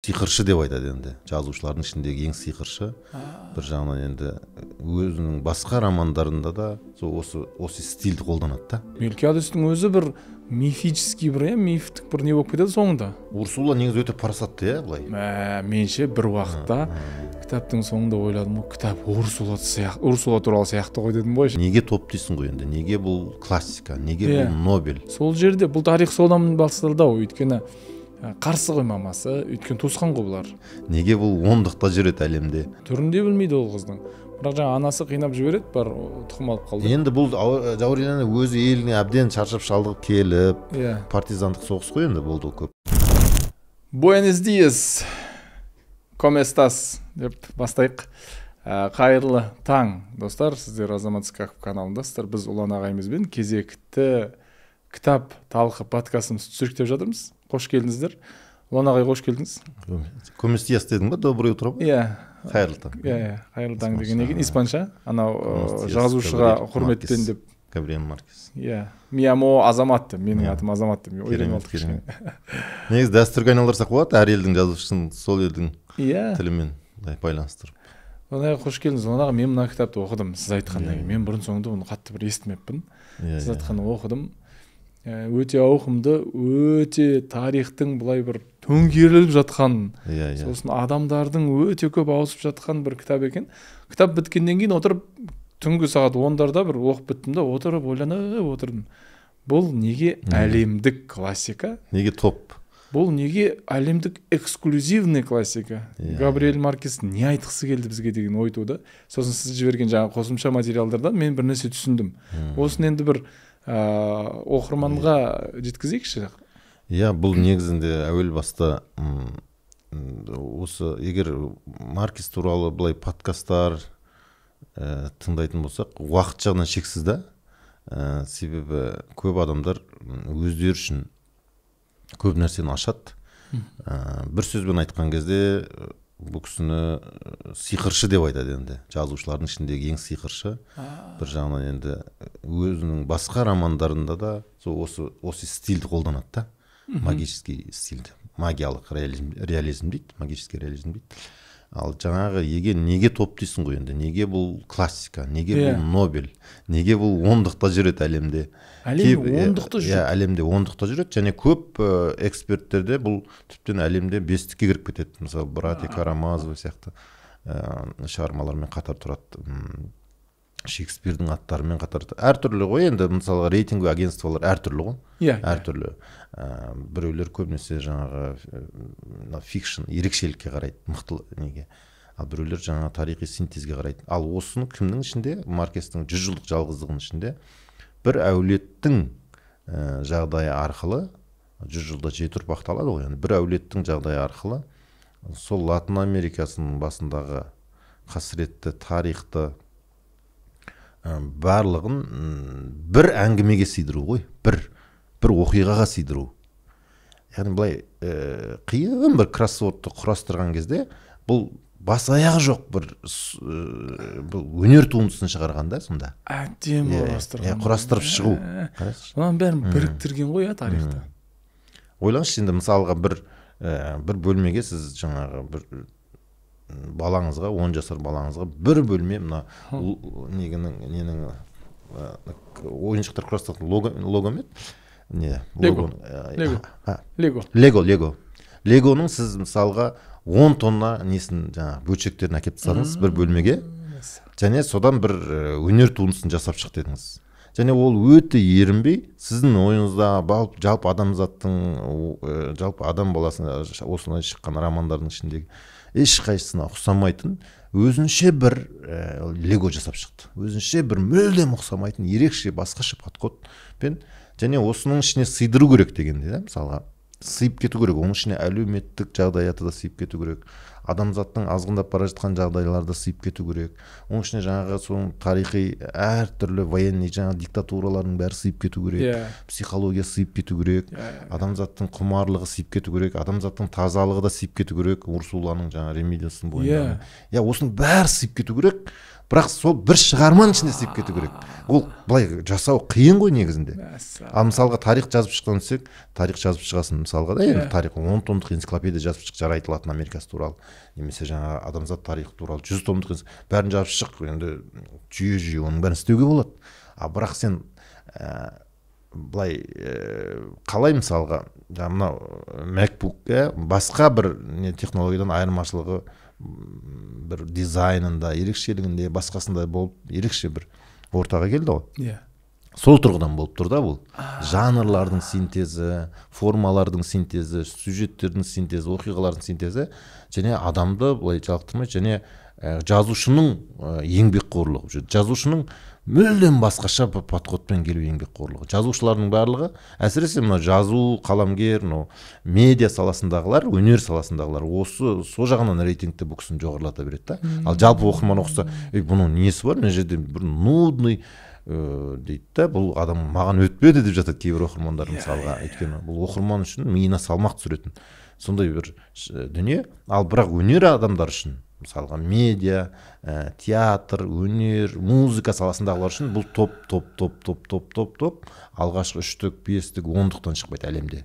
Сиқыршы деп айтады енді, жазушылардың ішіндегі ең сиқыршы. Бір жағынан енді өзінің басқа романдарында да сол осы стильді қолданады да. Мелькиадестің өзі бір мифический бір, мифтік бір не болып кетеді соңында. Урсула негізі өте парасатты, иә, былай. Менше бір уақытта кітаптың соңында ойладым ғой, кітап Урсула сияқты, Урсула туралы сияқты ғой дедім ғой. Неге топ дейсің ғой енді, неге бұл классика, неге бұл Нобель? Сол жерде бұл тарих содан басталды ау, өйткені қарсы ғой мамасы, өйткені туысқан ғой бұлар. Неге бұл ондықта жүреді әлемде? Түрін де білмейді ол қыздың. Бірақ жаңа анасы қинап жібереді, бар тұқым алып қалды. Енді бұл Аурелиано өзі еліне әбден шаршап шалдығып келіп, партизандық соғыс қой енді болды ол көп. Буэнос диас, ¿cómo estás? Деп бастайық. Қайырлы таң, достар, сіздер Азамат Скаков каналындасыздар. Біз Ұлан ағайымызбен кезекті кітап талқы подкастымызды түсіріп жатырмыз. Қош келдіңіздер. Ұлан ағай, қош келдіңіз. ¿Cómo estás дедің ба? Доброе утро. Иә. Қайырлы таң. Иә, қайырлы таң деген екен испанша. Анау жазушыға құрметпен деп. Габриэль Маркес. Иә. Mi llamo Азамат деп, менің атым Азамат деп. Үйреніп алдық кішкене. Негізі дәстүрге айналдырсақ болады, әр елдің жазушысын сол елдің тілімен байланыстырып. Ұлан ағай, қош келдіңіз. Ұлан аға, мен мына кітапты оқыдым, сіз айтқаннан кейін. Мен бұрын соңды бұны қатты бір естімеппін. Сіз айтқанды оқыдым. Өте ауқымды, өте тарихтың былай бір төңкеріліп жатқан, сосын адамдардың өте көп ауысып жатқан бір кітап екен. Кітап біткеннен кейін отырып, түнгі сағат 10-дарда бір оқып біттім да, отырып ойланып отырдым. Бұл неге әлемдік классика? Неге топ? Бұл неге әлемдік эксклюзивный классика? Габриэль Маркес не айтқысы келді бізге деген ой туды. Сосын сіз жіберген жаңа қосымша материалдардан мен бір нәрсе түсіндім. Осыны енді бір оқырманға жеткізейікші. Иә, бұл негізінде әуел баста осы егер Маркес туралы былай подкасттар тыңдайтын болсақ, уақыт жағынан шексіз да. Себебі көп адамдар өздері үшін көп нәрсені ашады. Бір сөзбен айтқан кезде бұл кісіні сиқыршы деп айтады енді, жазушылардың ішіндегі ең сиқыршы. Бір жағынан енді өзінің басқа романдарында да сол осы стильді қолданады да, магический стильді, магиялық реализм дейді, магический реализм дейді. Ал жаңағы неге топ дейсің ғой енді, неге бұл классика, неге бұл Нобель, неге бұл ондықта жүреді әлемде? Әлемде ондықта жүреді. Иә, әлемде ондықта жүреді және көп эксперттерде бұл тіптен әлемде бестікке кіріп кетеді. Мысалы, Братья Карамазовы сияқты шығармалармен қатар тұрады. Шекспирдің аттарымен қатар әртүрлі ғой енді, мысалға рейтинговый агентстволар әртүрлі ғой. Әртүрлі. Біреулер көбінесе жаңағы fiction ерекшелікке қарайды, мықты неге. Ал біреулер жаңағы тарихи синтезге қарайды. Ал осыны кімнің ішінде, Маркестің 100 жылдық жалғыздығының ішінде бір әулеттің жағдайы арқылы 100 жылда 7 ұрпақ талады ғой, яғни бір әулеттің жағдайы арқылы сол Латын Америкасының басындағы қасіретті тарихты барлығын бір әңгімеге сыйдыру ғой, бір оқиғаға сыйдыру. Яғни былай қиын бір кроссвордты құрастырған кезде бұл бас аяғы жоқ бір бұл өнер туындысын шығарған да сонда. Әдемі құрастырған. Құрастырып шығу. Оның бәрін біріктірген ғой, тарихты. Ойлаңызшы енді, мысалға бір бөлмеге сіз жаңағы бір балаңызға, 10 жасар балаңызға бір бөлме мына ненің ойыншықтар құрастыратын лого ма еді? Не, Лего. Лего. Лего, Лего. Легоның сіз мысалға 10 тонна несін жаңағы бөлшектерін әкеліп тастадыңыз бір бөлмеге және содан бір өнер туындысын жасап шық дедіңіз. Және ол өте ерінбей сіздің ойыңызда жалпы адамзаттың, жалпы адам баласына осылай шыққан романдардың ішіндегі ешқайсысына ұқсамайтын өзінше бір лего жасап шықты. Өзінше бір мүлдем ұқсамайтын ерекше басқаша подходпен және осының ішіне сыйдыру керек дегенде, да, мысалға сыйып кету керек, оның ішіне әлеуметтік жағдаяты да сыйып кету керек, Адамзаттың азғындап бара жатқан жағдайлары да сыйып кету керек. Оның ішіне жаңағы соның тарихи әртүрлі военный жаңағы диктатуралардың бәрі сыйып кету керек. Психология сыйып кету керек. Адамзаттың құмарлығы сыйып кету керек, адамзаттың тазалығы да сыйып кету керек, Урсуланың жаңағы Ремедиостың бойындағы. Иә, осының бәрі сыйып кету керек, бірақ сол бір шығарманың ішінде сыйып кету керек. Ол былай жасау қиын ғой негізінде. Ал мысалға тарих жазып шыққан десек, тарих жазып шығасың мысалға да, енді тарих 10 томдық энциклопедия жазып шық, жарайды, Латын Америкасы туралы немесе жаңағы адамзат тарихы туралы 100 томдық, бәрін жазып шық, енді жүйе жүйе оның бәрін істеуге болады. А бірақ сен былай қалай, мысалға жаңа мынау MacBook, басқа бір не технологиядан айырмашылығы бір дизайнында, ерекшелігінде, басқасында болып, ерекше бір ортаға келді ғой. Сол тұрғыдан болып тұр да бұл. Жанрлардың синтезі, формалардың синтезі, сюжеттердің синтезі, оқиғалардың синтезі және адамды былай жалықтырмай, және жазушының еңбекқорлығы. Бұл жерде жазушының мүлдем басқаша бір подходпен келу, еңбекқорлығы. Жазушылардың барлығы, әсіресе мына жазу, қаламгер, мынау медиа саласындағылар, өнер саласындағылар осы сол жағынан рейтингті бұл кісіні жоғарылата береді да. Ал жалпы оқырман оқыса, ей, бұның несі бар, мына жерде бір нудный дейді да, бұл адам маған өтпеді деп жатады кейбір оқырмандар мысалға. Өйткені бұл оқырман үшін миына салмақ түсіретін сондай бір дүние. Ал бірақ өнер адамдар үшін, мысалға медиа, театр, өнер, музыка саласындағылар үшін бұл топ, топ, топ, топ, топ, топ, топ, алғашқы үштік, бестік, ондықтан шықпайды әлемде.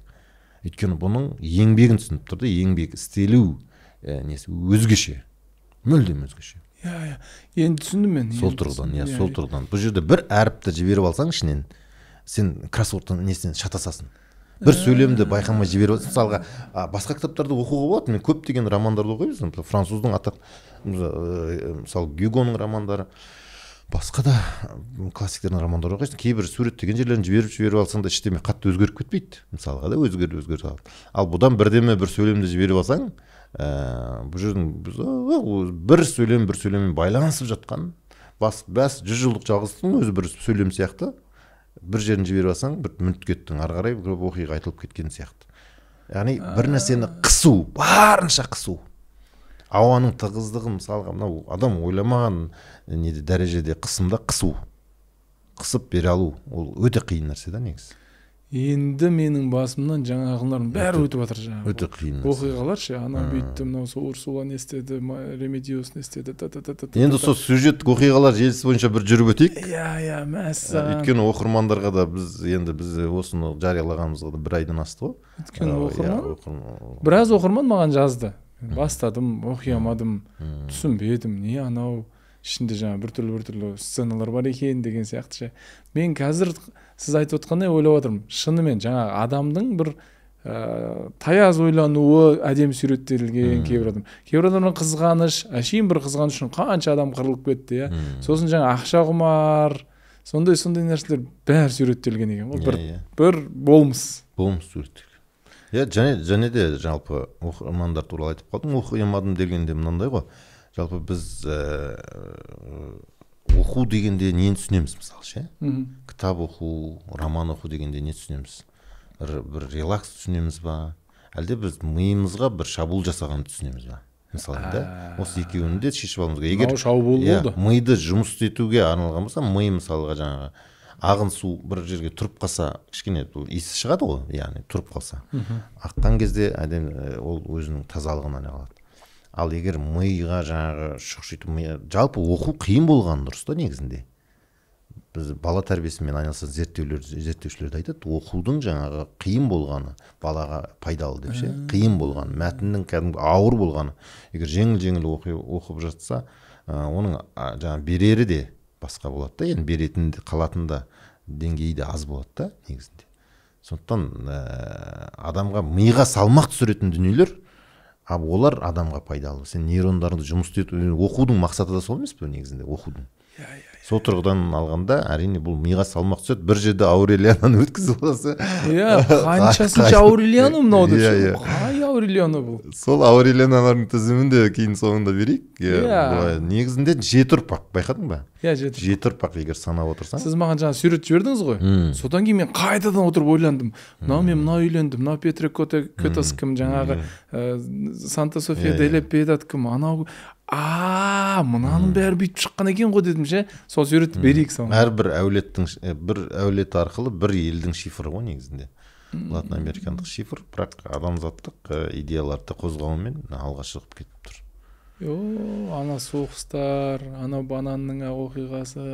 Өйткені бұның еңбегін түсініп тұр да, еңбек істелу несі өзгеше, мүлдем өзгеше. Иә, енді түсіндім мен. Сол тұрғыдан, иә, сол тұрғыдан. Бұл жерде бір әріпті жіберіп алсаң ішінен, сен кроссвордтың несінен шатасасың. Бір сөйлемді байқамай жіберіп алсаң, мысалға, басқа кітаптарды оқуға болады. Мен көптеген романдарды оқимын, мысалы, француздың атақ, мысалы, Гюгоның романдары, басқа да классиктердің романдары оқисың. Кейбір суреттеген жерлерін жіберіп алсаң да ештеме қатты өзгеріп кетпейді. Мысалға да өзгеріп өзгеріп алады. Ал бұдан бірдеме бір сөйлемді жіберіп алсаң, бұл жердің бір сөйлем бір сөйлеммен байланысып жатқан бас 100 жылдық жалғыздықтың өзі бір сөйлем сияқты. Бір жерін жіберіп алсаң, бір мүнт кеттің, ары қарай бір оқиға айтылып кеткен сияқты. Яғни бір нәрсені қысу, барынша қысу. Ауаның тығыздығы, мысалға, мынау адам ойламаған неде дәрежеде қысымда қысу. Қысып бере алу, ол өте қиын нәрсе да негізі. Енді менің басымнан жаңағылардың бәрі өтіп жатыр жаңағы. Өте қиын нәрсе. Оқиғалар ше, ана бүйтті, мынау сол Урсула не істеді, Ремедиос не істеді, та та та та. Енді сол сюжеттік оқиғалар желісі бойынша бір жүріп өтейік. Иә, иә, мәссаған. Өйткені оқырмандарға да біз енді біз осыны жариялағанымызға да бір айдан асты ғой. Өйткені оқырман, біраз оқырман маған жазды. Бастадым, оқи алмадым, түсінбедім, не анау ішінде жаңа біртүрлі сценалар бар екен деген сияқты ше. Мен қазір сіз айтып отқандай ойлап отырмын. Шынымен жаңа адамдың бір таяз ойлануы әдемі суреттелген кейбір адам. Кейбір адамның қызғаныш, әшейін бір қызғаныш үшін қанша адам қырылып кетті, иә. Сосын жаңа ақша құмар, сондай нәрселер бәрі суреттелген екен ғой. Бір болмыс. Болмыс суреттелген. Иә, және де жалпы оқырмандар туралы айтып қалдым. Оқи алмадым дегенде мынандай ғой. Жалпы біз оқу дегенде нені түсінеміз мысалы ше? Кітап оқу, роман оқу дегенде не түсінеміз? Бір релакс түсінеміз ба? Әлде біз миымызға бір шабуыл жасағанды түсінеміз ба? Мысалы, да? Осы екеуін де шешіп алуымыз керек. Егер шабуыл болды, миды жұмыс істетуге арналған болса, ми мысалға жаңағы ағын су бір жерге тұрып қалса, кішкене бұл иісі шығады ғой, яғни тұрып қалса. Аққан кезде әдемі ол өзінің тазалығынан алады. Ал егер миға жаңағы шұқшитып, жалпы оқу қиын болғаны дұрыс та негізінде. Біз бала тәрбиесімен айналысатын зерттеушілер де айтады, оқудың жаңағы қиын болғаны балаға пайдалы деп ше. Қиын болғаны, мәтіннің кәдімгі ауыр болғаны. Егер жеңіл-жеңіл оқып жатса, оның жаңағы берері де басқа болады да, енді беретін де қалатын да деңгейі де аз болады да негізінде. Сондықтан адамға миға салмақ түсіретін дүниелер, ал олар адамға пайдалы. Сен нейрондарыңды жұмыс істету, оқудың мақсаты да сол емес пе негізінде оқудың. Сол тұрғыдан алғанда әрине бұл миға салмақ түседі. Бір жерде Аурелиананы өткізіп алса. Иә, қаншасыншы Аурелиано мынау деп. Қай Аурелиано бұл? Сол Аурелианалардың тізімін де кейін соңында берейік. Иә, негізінде 7 ұрпақ, байқадың ба? Иә, 7. 7 ұрпақ егер санап отырсаң. Сіз маған жаңа сурет жібердіңіз ғой. Содан кейін мен қайтадан отырып ойландым. Мынау мен мынау үйленді, мынау Петро Котас кім, жаңағы Санта София де ла Пьедад кім, анау мынаның бәрі бүйтіп шыққан екен ғой дедім ше. Сол суретті берейік соны. Әрбір әулеттің, бір әулет арқылы бір елдің шифры ғой негізінде. Латын американдық шифр, бірақ адамзаттық идеяларды қозғаумен алға шығып кетіп тұр. Ана соғыстар, ана бананның оқиғасы.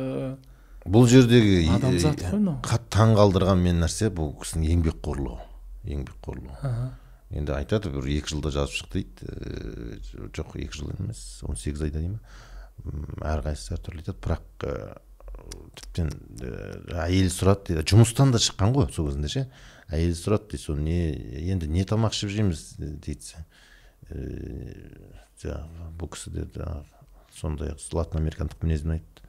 Бұл жердегі адамзат қой мынау. Қатты таң қалдырған мен нәрсе бұл кісінің еңбекқорлығы. Еңбекқорлығы. Енді айтады, бір 2 жылда жазып шықты дейді. Жоқ, 2 жыл емес, 18 айда деймін. Әрқайсысы әртүрлі айтады, бірақ тіптен әйел сұрады дейді. Жұмыстан да шыққан ғой сол кезінде ше. Әйел сұрады дейді, сол не, енді не тамақ ішіп жейміз дейді. Бұл кісі деді, сондай латын американдық мінезін айтты.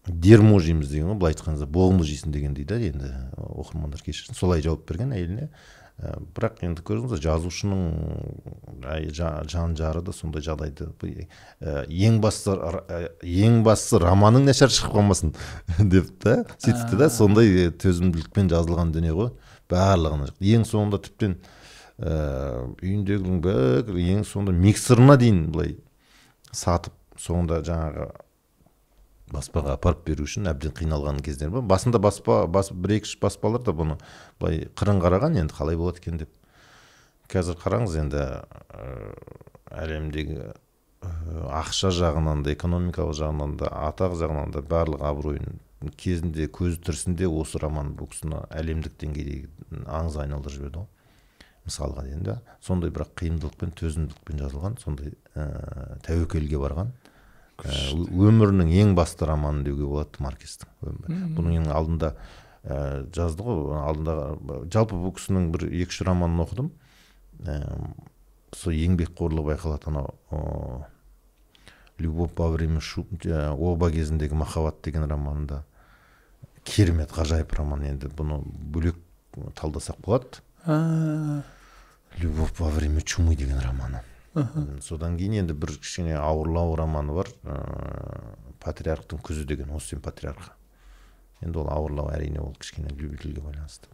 Дермо жейміз деген ғой, былай айтқанда боғымды жейсің деген дейді енді, оқырмандар кешірсін. Солай жауап берген әйеліне. Бірақ енді көрдіңіз, жазушының жан жары да сондай жағдайды, ең бастысы романың нашар шығып қалмасын деп та, сөйтіпті да, сондай төзімділікпен жазылған дүние ғой барлығына. Ең соңында тіптен үйіндегінің бәрі, ең соңында миксерына дейін былай сатып, соңында жаңағы баспаға апарып беру үшін әбден қиналған кездер бар. Басында бір-екі баспалар да бұны былай қырын қараған, енді қалай болады екен деп. Қазір қараңыз, енді әлемдегі ақша жағынан да, экономикалық жағынан да, атақ жағынан да барлық абыройын кезінде көзі тірісінде осы роман бұл кісіні әлемдік деңгейдегі аңызға айналдырып жіберді ғой. Мысалға енді сондай бірақ қиындылықпен, төзімділікпен жазылған, сондай тәуекелге барған өмірінің ең басты романы деуге болады Маркестің. Бұның ең алдында жазды ғой, алдында жалпы бұл кісінің бір 2-3 романын оқыдым. Сол еңбекқорлығы байқалады. Анау Любовь во время оба кезіндегі махаббат деген романында керемет ғажайып роман, енді бұны бөлек талдасақ болады. Любовь во время чумы деген романы. Содан кейін енді бір кішкене ауырлау романы бар, Патриархтың күзі деген, Остин патриархы. Енді ол ауырлау әрине, ол кішкене любительге байланысты.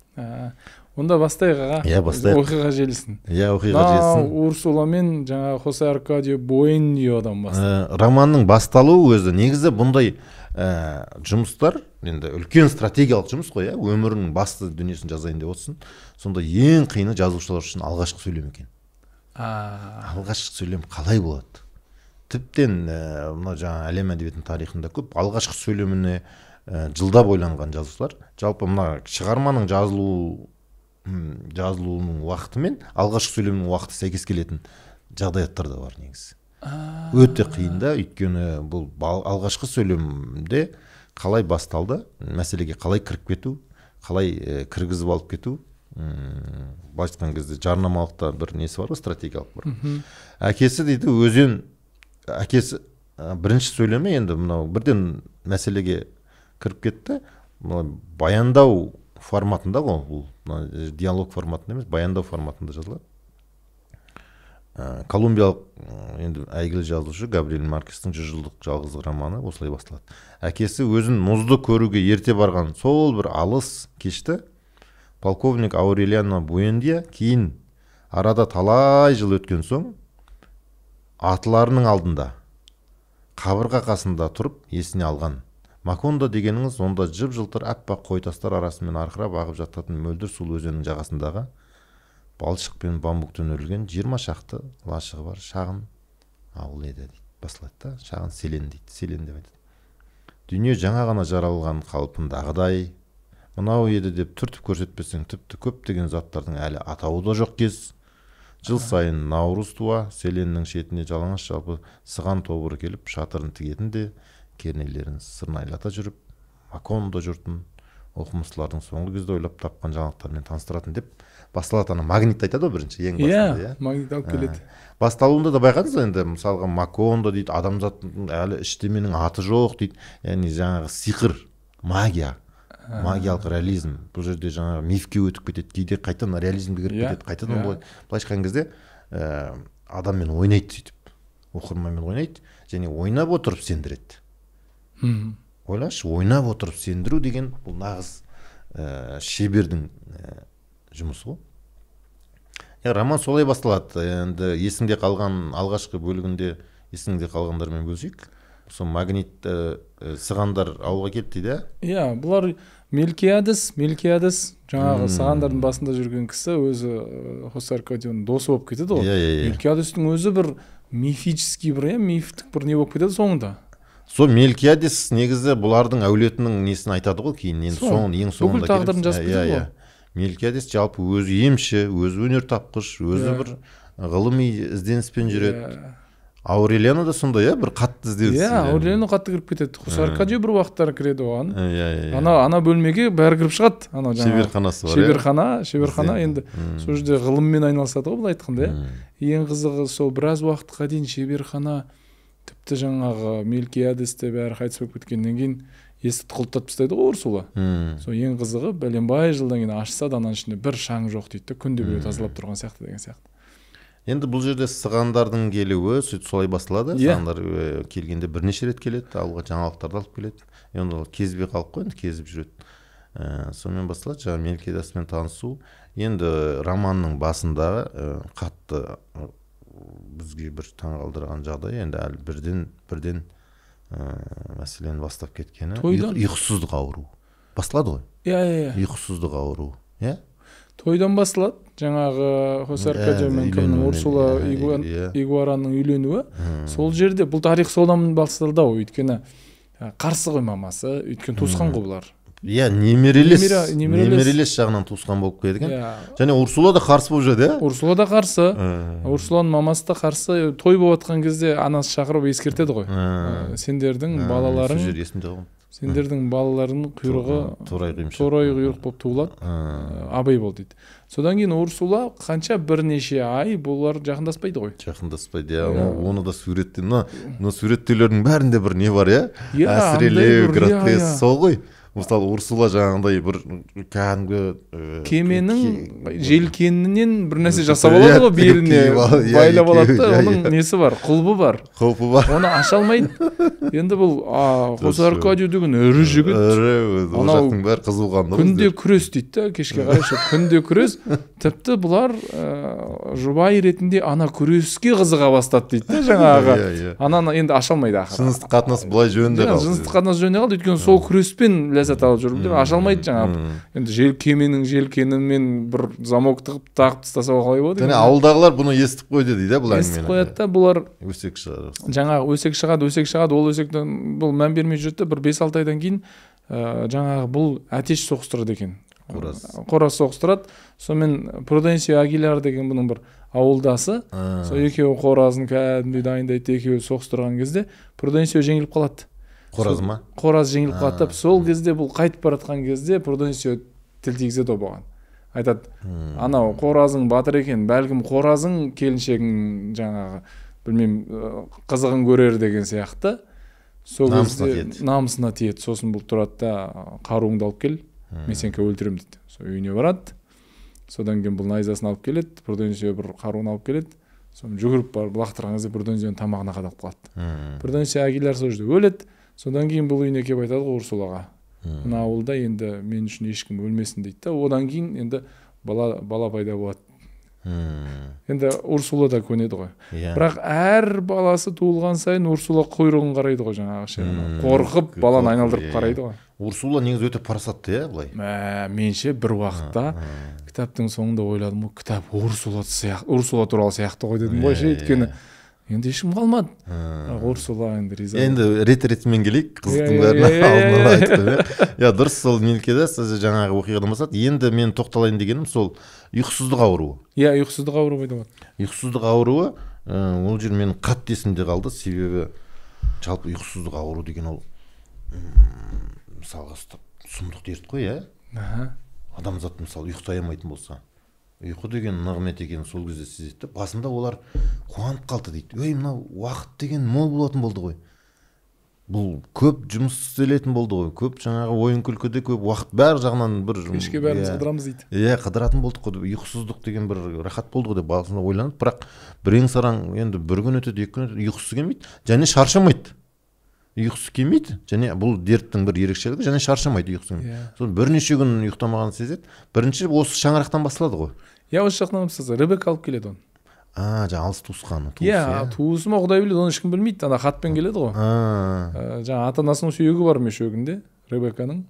Онда бастайық аға. Иә, бастайық. Оқиға желісін. Иә, оқиға желісін. Урсула мен жаңағы Хосе Аркадио Буэндиодан бастайық. Романның басталуы өзі негізі бұндай жұмыстар енді үлкен стратегиялық жұмыс қой, иә, өмірінің басты дүниесін жазайын деп отырсың. Сонда ең қиыны жазушылар үшін алғашқы сөйлем екен. Алғашқы сөйлем қалай болады? Тіптен мына жаңа әлем әдебиетінің тарихында көп алғашқы сөйлеміне жылдап ойланған жазушылар. Жалпы мына шығарманың жазылуының уақыты мен алғашқы сөйлемнің уақыты сәйкес келетін жағдаяттар да бар негізі. Өте қиын да, өйткені бұл алғашқы сөйлемде қалай басталды, мәселеге қалай кіріп кету, қалай кіргізіп алып кету, былайша айтқан кезде жарнамалықта бір несі бар ғой, стратегиялық бір. Әкесі дейді, өзен, әкесі бірінші сөйлемі енді мынау бірден мәселеге кіріп кетті. Мына баяндау форматында ғой, бұл мына диалог форматында емес, баяндау форматында жазылады. Колумбиялық енді әйгілі жазушы Габриэль Маркестің 100 жылдық жалғыздық романы осылай басталады. Әкесі өзін мұзды көруге ерте барған сол бір алыс кешті полковник Аурелиано Буэндиа кейін арада талай жыл өткен соң атыларының алдында қабырға қасында тұрып есіне алған. Макондо дегеніңіз онда жып-жылтыр аппақ қойтастар арасымен арқырап ағып жататын мөлдір сулы өзеннің жағасындағы балшық пен бамбуктен өрілген 20 шақты лашығы бар шағын ауыл еді дейді. Басылады да, шағын селен дейді, селен деп айтады. Дүние жаңа ғана жаралған қалпындағыдай мынау еді деп түртіп көрсетпесең тіпті көптеген заттардың әлі атауы да жоқ кез. Жыл сайын наурыз туа селеннің шетіне жалаңаш жалпы сыған тобыры келіп шатырын тігетін де кернейлерін сырнайлата жүріп Макондо жұртын оқымыстылардың соңғы кезде ойлап тапқан жаңалықтармен таныстыратын деп Басталады ана магнит айтады ғой бірінші, ең басында, иә. Магнит алып келеді. Басталуында да байқадыңыз ба енді, мысалға Макондо дейді, адамзаттың әлі ештеменің аты жоқ дейді. Яғни жаңағы сиқыр, магия, магиялық реализм. Бұл жерде жаңағы мифке өтіп кетеді, кейде қайтадан реализмге кіріп кетеді, қайтадан былай айтқан кезде адаммен ойнайды сөйтіп, оқырманмен ойнайды және ойнап отырып сендіреді. Ойлаңызшы, ойнап отырып сендіру деген бұл нағыз шебердің жұмысы ғой. Роман солай басталады. Енді есімде қалған алғашқы бөлігінде есімде қалғандармен бөлісейік. Сол магнит сығандар ауылға келді дейді. Иә, бұлар Мелкиадес жаңағы сығандардың басында жүрген кісі өзі Хосе Аркадионың досы болып кетеді ғой. Мелкиадестің өзі бір мифический бір, мифтік бір не болып кетеді соңында. Сол Мелкиадес негізі бұлардың әулетінің несін айтады ғой кейін, енді соңын, ең соңында. Бүкіл тағдырын жазып кетеді ғой. Мелкиадес жалпы өзі емші, өзі өнертапқыш, өзі бір ғылыми ізденіспен жүреді. Аурелиано да сондай, бір қатты ізденіс. Иә, Аурелиано қатты кіріп кетеді. Хосе Аркадио бір уақыттары кіреді оған. Ана бөлмеге бәрі кіріп шығады. Ана жаңағы шеберханасы бар. Шеберхана енді сол жерде ғылыммен айналысады ғой, былай айтқанда. Ең қызығы сол біраз уақытқа дейін шеберхана тіпті жаңағы Мелкиадесте бәрі қайтыс болып кеткеннен кейін есікті құлыптап тастайды ғой Урсула. Сол ең қызығы бәленбай жылдан кейін ашса да ананың ішінде бір шаң жоқ дейді, күнде біреу тазалап тұрған сияқты деген сияқты. Енді бұл жерде сығандардың келуі солай басталады. Сығандар келгенде бірнеше рет келеді, ауылға жаңалықтарды алып келеді. Енді ол кезбе қалып қой, енді кезіп жүреді. Сонымен басталады жаңа Мелкиадеспен танысу. Енді романның басында қатты бізге бір таңғалдырған жағдай, енді әлі бірден мәселені бастап кеткені ұйқысыздық ауру. Басталады ғой? Иә. Ұйқысыздық ауру. Иә? Тойдан басталады. Жаңағы Хосе Аркадио мен кімнің Урсула Игуараның үйленуі. Сол жерде бұл тарих содан басталды ау, өйткені қарсы ғой мамасы, өйткені туысқан ғой бұлар. Иә, немерелес жағынан туысқан болып келеді екен. Және Урсула да қарсы болып жүреді, иә? Урсула да қарсы. Урсуланың мамасы да қарсы. Той болып жатқан кезде анасы шақырып ескертеді ғой. Сендердің балаларың, сендердің балаларының құйрығы торай құйрық болып туылады. Абай бол дейді. Содан кейін Урсула қанша бірнеше ай бұлар жақындаспайды ғой. Жақындаспайды, иә. Оны да суретте, мына суреттеулердің бәрінде бір не бар, иә? Әсірелеу, гротеск сол ғой. Мысалы Урсула жаңағындай бір кәдімгі кеменің желкенінен бір нәрсе жасап алады ғой, беліне байлап алады да, оның несі бар, құлбы бар. Құлпы бар. Оны аша алмайды. Енді бұл Хосе Аркадио деген ірі жігіт. Ірі, ол жақтың бәрі қызуқанды. Күнде күрес дейді да, кешке қарай күнде күрес. Тіпті бұлар жұбай ретінде ана күреске қызыға бастады дейді да, жаңағы. Ананы енді аша алмайды ақыры. Жыныстық қатынас былай жөнінде қалды. Жыныстық қатынас жөнінде қалды, өйткені сол күреспен ләззат алып жүріп, аша алмайды жаңағы. Енді кеменің желкенімен бір замок тығып тағып тастаса қалай болады? Және ауылдағылар бұны естіп қойды дейді, бұл әңгімені. Естіп қояды да, бұлар өсек шығады. Жаңағы өсек шығады, ол өсектен бұл мән бермей жүрді, бір 5-6 айдан кейін жаңағы бұл әтеш соғыстырады екен. Қораз соғыстырады. Сонымен Пруденсио Агилар деген бұның бір ауылдасы, сол екеуі қоразын кәдімгідей дайындайды, екеуі соғыстырған кезде Пруденсио жеңіліп қалады. Қораз ма? Қораз жеңіліп қалады. Сол кезде бұл қайтып бара жатқан кезде Пруденсио тіл тигізеді бұған. Айтады, анау қоразың батыр екен, бәлкім қоразың келіншегің жаңағы, білмеймін, қызығын көрер деген сияқты. Сол кезде намысына тиеді. Сосын бұл тұрады да, қаруыңды алып кел, мен сені өлтіремін дейді. Сол үйіне барады. Содан кейін бұл найзасын алып келеді, Пруденсио бір қаруын алып келеді. Соны жүгіріп барып лақтырған кезде Пруденсионың тамағына қадалып қалады. Пруденсио Агилар сол жерде өледі. Содан кейін бұл үйіне келіп айтады ғой Урсулаға. Мына ауылда енді мен үшін ешкім өлмесін дейді да. Одан кейін енді бала пайда болады. Енді Урсула да көнеді ғой. Бірақ әр баласы туылған сайын Урсула құйрығын қарайды ғой жаңағы ше. Қорқып баланы айналдырып қарайды ғой. Урсула негізі өте парасатты, иә, былай. Менше бір уақытта кітаптың соңында ойладым ғой, кітап Урсула сияқты, Урсула туралы сияқты ғой дедім ғой ше, өйткені енді ешкім қалмады. Бірақ Урсула енді риза. Енді рет-ретімен келейік, қызықтың бәрін алдын ала айттым. Иә, дұрыс, сол Мелкиадес сіз жаңағы оқиғадан бастады. Енді мен тоқталайын дегенім сол ұйқысыздық ауруы. Иә, ұйқысыздық ауруы пайда болады. Ұйқысыздық ауруы, ол жер менің қатты есімде қалды, себебі жалпы ұйқысыздық ауру деген ол мысалға сұмдық дерт қой, иә? Адамзат мысалы ұйықтай алмайтын болса, Ұйқы деген нығмет екенін сол кезде сезеді. Басында олар қуанып қалды дейді. Ей, мынау уақыт деген мол болатын болды ғой. Бұл көп жұмыс істелетін болды ғой. Көп жаңағы ойын күлкіде көп уақыт бәр жағынан бір кешке бәріміз қыдырамыз дейді. Иә, қыдыратын болдық қой. Ұйқысыздық деген бір рахат болды ғой деп басында ойланып, бірақ бірең сараң енді бір күн өтеді, екі күн өтеді, ұйқысы келмейді және шаршамайды. Ұйқысы келмейді және бұл дерттің бір ерекшелігі, және шаршамайды ұйқысы. Сосын бірнеше күн ұйықтамағанын сезеді. Бірінші осы шаңырақтан басталады ғой. Иә, осы шаңырақтан басталады. Ребекка алып келеді оны. Жаңа алыс туысқаны, туысы. Иә, туысы ма, Құдай біледі, оны ешкім білмейді. Ана хатпен келеді ғой. Жаңа ата-анасының сүйегі бар мешогінде, Ребекканың.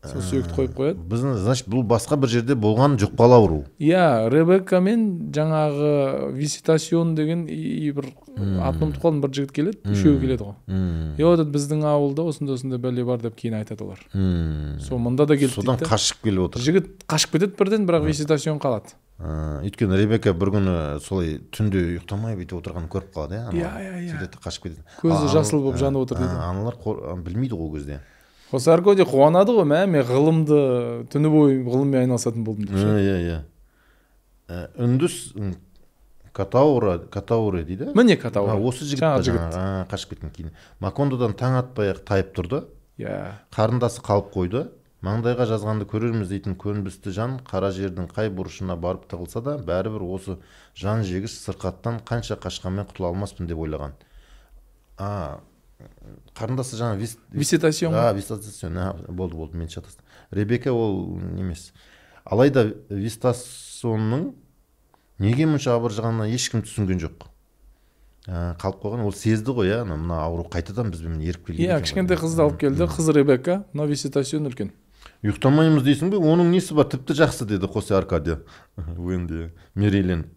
Сол сүйекті қойып қояды. Біздің, значит, бұл басқа бір жерде болған жұқпалы ауру. Иә, Ребекка мен жаңағы Виситасион деген бір атын ұмытып қалдым, бір жігіт келеді, үшеуі келеді ғой. И вот біздің ауылда осындай-осындай бәле бар деп кейін айтады олар. Сол мында да келді. Содан қашып келіп отыр. Жігіт қашып кетеді бірден, бірақ Виситасион қалады. Өйткені Ребекка бір күні солай түнде ұйықтамай бүйтіп отырғанын көріп қалады, иә? Иә. Сөйтеді, қашып кетеді. Көзі жасыл болып жанып отыр дейді. Аналар білмейді ғой ол кезде. Хосе Аркадио қуанады ғой, мә, мен ғылымды түні бойы ғылыммен айналысатын болдым деп. Иә. Үндіс Катаура дейді. Міне Катаура. Осы жігіт жаңағы қашып кеткен кейін. Макондодан таң атпай ақ тайып тұрды. Иә. Қарындасы қалып қойды. Маңдайға жазғанды көрерміз дейтін көнбісті жан қара жердің қай бұрышына барып тығылса да, бәрібір осы жан жегіш сырқаттан қанша қашқанмен құтыла алмаспын деп ойлаған. Қарындасы жаңа Виситасион. Виситасион. Болды, мен шатастым. Ребекка ол немес. Алайда Виситасионның неге мұнша абыржығанына ешкім түсінген жоқ. Қалып қойған, ол сезді ғой, иә, мына ауру қайтадан бізбен еріп келген. Иә, кішкентай қызды алып келді, қыз Ребекка, мына Виситасион үлкен. Ұйықтамаймыз дейсің бе? Оның несі бар, тіпті жақсы деді Хосе Аркадио. Уэнди мерейленіп.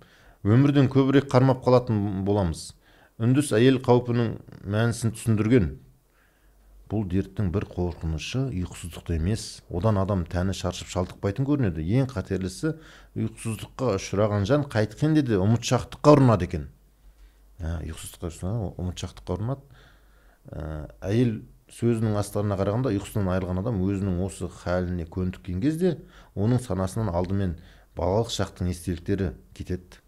Өмірден көбірек қармап қалатын боламыз. Үндіс әйел қаупінің мәнісін түсіндірген. Бұл дерттің бір қорқынышы ұйқысыздықта емес. Одан адам тәні шаршып шалдықпайтын көрінеді. Ең қатерлісі ұйқысыздыққа ұшыраған жан қайткенде де ұмытшақтыққа ұрынады екен. Ұйқысыздыққа ұшыраған ұмытшақтыққа ұрынады. Әйел сөзінің астарына қарағанда ұйқысынан айырылған адам өзінің осы халіне көндіккен кезде оның санасынан алдымен балалық шақтың естеліктері кетеді.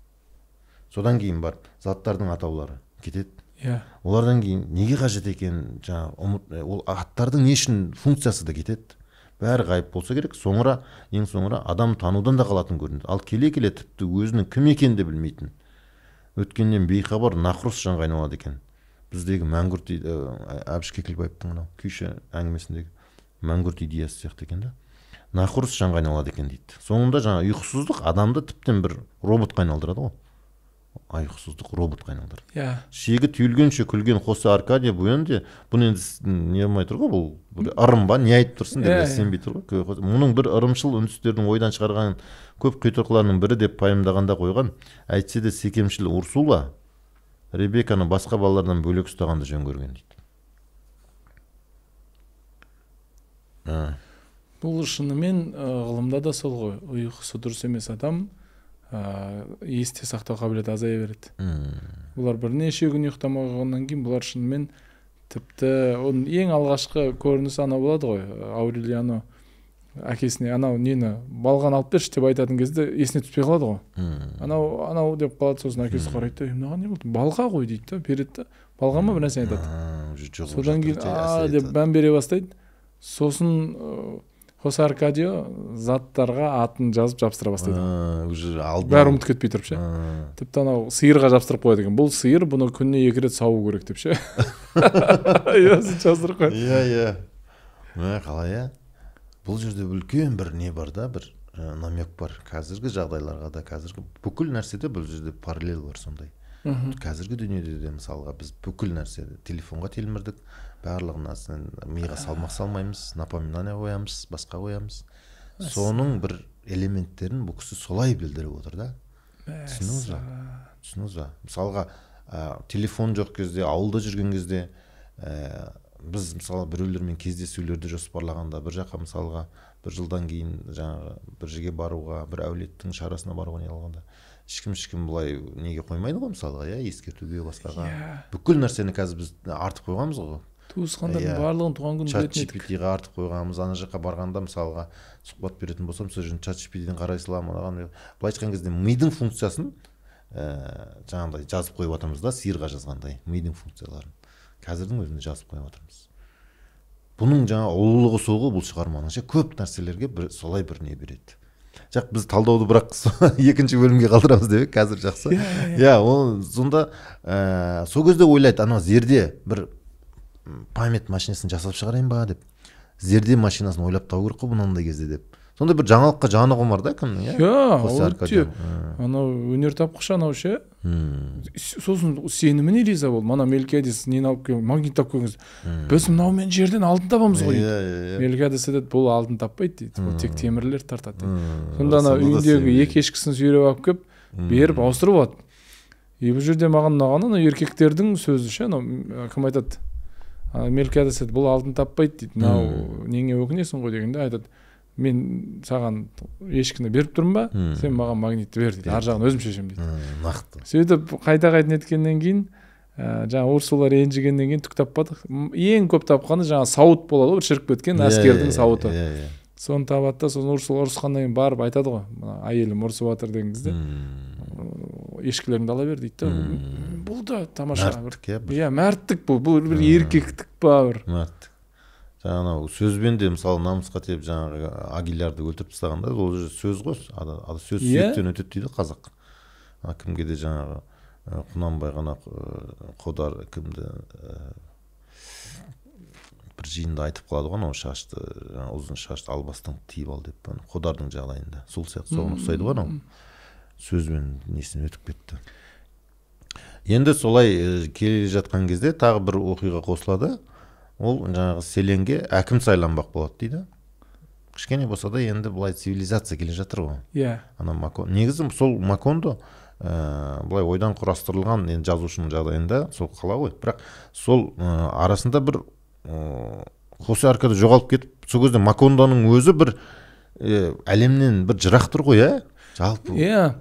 Содан кейін бар заттардың атаулары кетеді. Иә. Олардан кейін неге қажет екенін жаңа ол аттардың не үшін функциясы да кетеді. Бәрі ғайып болса керек. Соңыра, ең соңыра адам танудан да қалатын көрінеді. Ал келе-келе тіпті өзінің кім екенін де білмейтін. Өткеннен бейхабар нақұрыс жанға айналады екен. Біздегі мәңгүрт, Әбіш Кекілбаевтың мынау күйші әңгімесіндегі мәңгүрт идеясы сияқты екен да. Нақұрыс жанға айналады екен дейді. Соңында жаңа ұйқысыздық адамды тіптен бір роботқа айналдырады ғой. Ұйқысыздық роботқа айналдырады. Иә. Шегі түйілгенше күлген Хосе Аркадио Буэнди бұны енді не алмай тұр ғой, бұл бір ырым ба, не айтып тұрсын деп сенбей тұр ғой. Мұның бір ырымшыл үндістердің ойдан шығарған көп құйтырқыларының бірі деп пайымдағанда қойған. Әйтсе де секемшіл Урсула Ребекканы басқа балалардан бөлек ұстағанды жөн көрген дейді. Бұл шынымен ғылымда да сол ғой. Ұйқысы дұрыс емес адам есте сақтау қабілеті азая береді. Бұлар бірнеше күн ұйықтамағаннан кейін бұлар шынымен тіпті оның ең алғашқы көрінісі анау болады ғой. Аурелиано әкесіне анау нені балған алып берші деп айтатын кезде есіне түспей қалады ғой. Анау деп қалады, сосын әкесі қарайды да, мынаған не болды? Балға ғой дейді да, береді да. Балға ма бір нәрсе айтады. Содан кейін деп мән бере бастайды. Сосын Хосе Аркадио заттарға атын жазып жабыстыра бастайды. Уже алды. Бәрі ұмытып кетпей тұрып ше. Тіпті анау сиырға жабыстырып қояды екен. Бұл сиыр, бұны күніне 2 рет сауу керек деп ше. Иә, жаздырып қояды. Иә, иә. Қалай, иә? Бұл жерде үлкен бір не бар да, бір намек бар. Қазіргі жағдайларға да, қазіргі бүкіл нәрседе бұл жерде параллель бар сондай. Қазіргі дүниеде де мысалға біз бүкіл нәрседе телефонға телмірдік, барлығына миға салмақ салмаймыз, напоминание қоямыз, басқа қоямыз. Соның бір элементтерін бұл кісі солай білдіріп отыр да. Түсіндіңіз ба? Түсіндіңіз ба? Мысалға телефон жоқ кезде, ауылда жүрген кезде біз мысалы біреулермен кездесулерді жоспарлағанда, бір жаққа мысалға бір жылдан кейін жаңағы бір жерге баруға, бір әулеттің шарасына баруға не алғанда ешкім былай неге қоймайды ғой мысалға, иә, ескертуге басқаға. Бүкіл нәрсені қазір біз артып қойғанбыз ғой. Туысқандардың барлығын туған күнін білетін едік. ChatGPT-ға артып қойғанбыз. Ана жаққа барғанда мысалға сұхбат беретін болсам, сол жерден ChatGPT-ден қарай саламын, анаған. Былай айтқан кезде мидың функциясын жаңағыдай жазып қойып жатырмыз да, сиырға жазғандай мидың функцияларын қазірдің өзінде жазып қойып жатырмыз. Бұның жаңа ұлылығы сол ғой, бұл шығарманың ше, көп нәрселерге бір солай бір не береді. Жақ, біз талдауды бірақ екінші бөлімге қалдырамыз деп, қазір жақсы. Иә, ол сонда сол кезде ойлайды, анау Зерде бір память машинасын жасап шығарайын ба деп. Зерде машинасын ойлап табу керек қой мынандай кезде деп. Сонда бір жаңалыққа жаны құмар да кімнің, иә? Иә, өте. Анау өнертапқыш анау ше. Сосын сеніміне риза болды. Мана Мелькиадес нені алып келген, магнит тауып келген. Біз мынаумен жерден алтын табамыз ғой дейді. Мелькиадес айтады, бұл алтын таппайды дейді. Бұл тек темірлер тартады дейді. Сонда ана үйіндегі екі ешкісін сүйреп алып келіп, беріп ауыстырып алады. И бұл жерде маған ұнағаны ана еркектердің сөзі ше, анау кім айтады? Мелькиадес айтады, бұл алтын таппайды дейді. Мынау неңе өкінесің ғой дегенде айтады, мен саған ешкіні беріп тұрмын ба, сен маған магнитті бер дейді, ар жағын өзім шешемін дейді. Нақты. Сөйтіп қайта-қайта неткеннен кейін, жаңа Урсула ренжігеннен кейін түк таппадық. Ең көп тапқаны жаңа сауыт болады ғой, бір шіріп кеткен әскердің сауыты. Соны табады да, сосын Урсула ұрысқаннан кейін барып айтады ғой, мына әйелім ұрысып жатыр деген кезде, ешкілеріңді ала бер дейді да. Бұл да тамаша. Мәрттік, иә, мәрттік бұл, бұл бір еркектік па бір. Мәрттік. Жаңағы сөзбен де мысалы намысқа тиіп жаңағы Агилярды өлтіріп тастағанда, ол сөз ғой, сөз сүйектен өтеді дейді қазақ. Кімге де жаңағы Құнанбай ғана Қодар кімді бір жиында айтып қалады ғой, анау шашты, ұзын шашты албастан тиіп ал деп, Қодардың жағдайында. Сол сияқты соған ұқсайды ғой анау. Сөзбен несін өтіп кетті. Енді солай келе жатқан кезде тағы бір оқиға қосылады. Ол жаңағы Селенге әкім сайланбақ болады дейді. Кішкене болса да енді былай цивилизация келе жатыр ғой. Иә. Ана негізі сол Макондо былай ойдан құрастырылған енді жазушының жағдайында сол қала ғой. Бірақ сол арасында бір Хосе Аркадо жоғалып кетіп, сол кезде Макондоның өзі бір әлемнен бір жырақ тұр ғой, ә? Жалпы. Иә.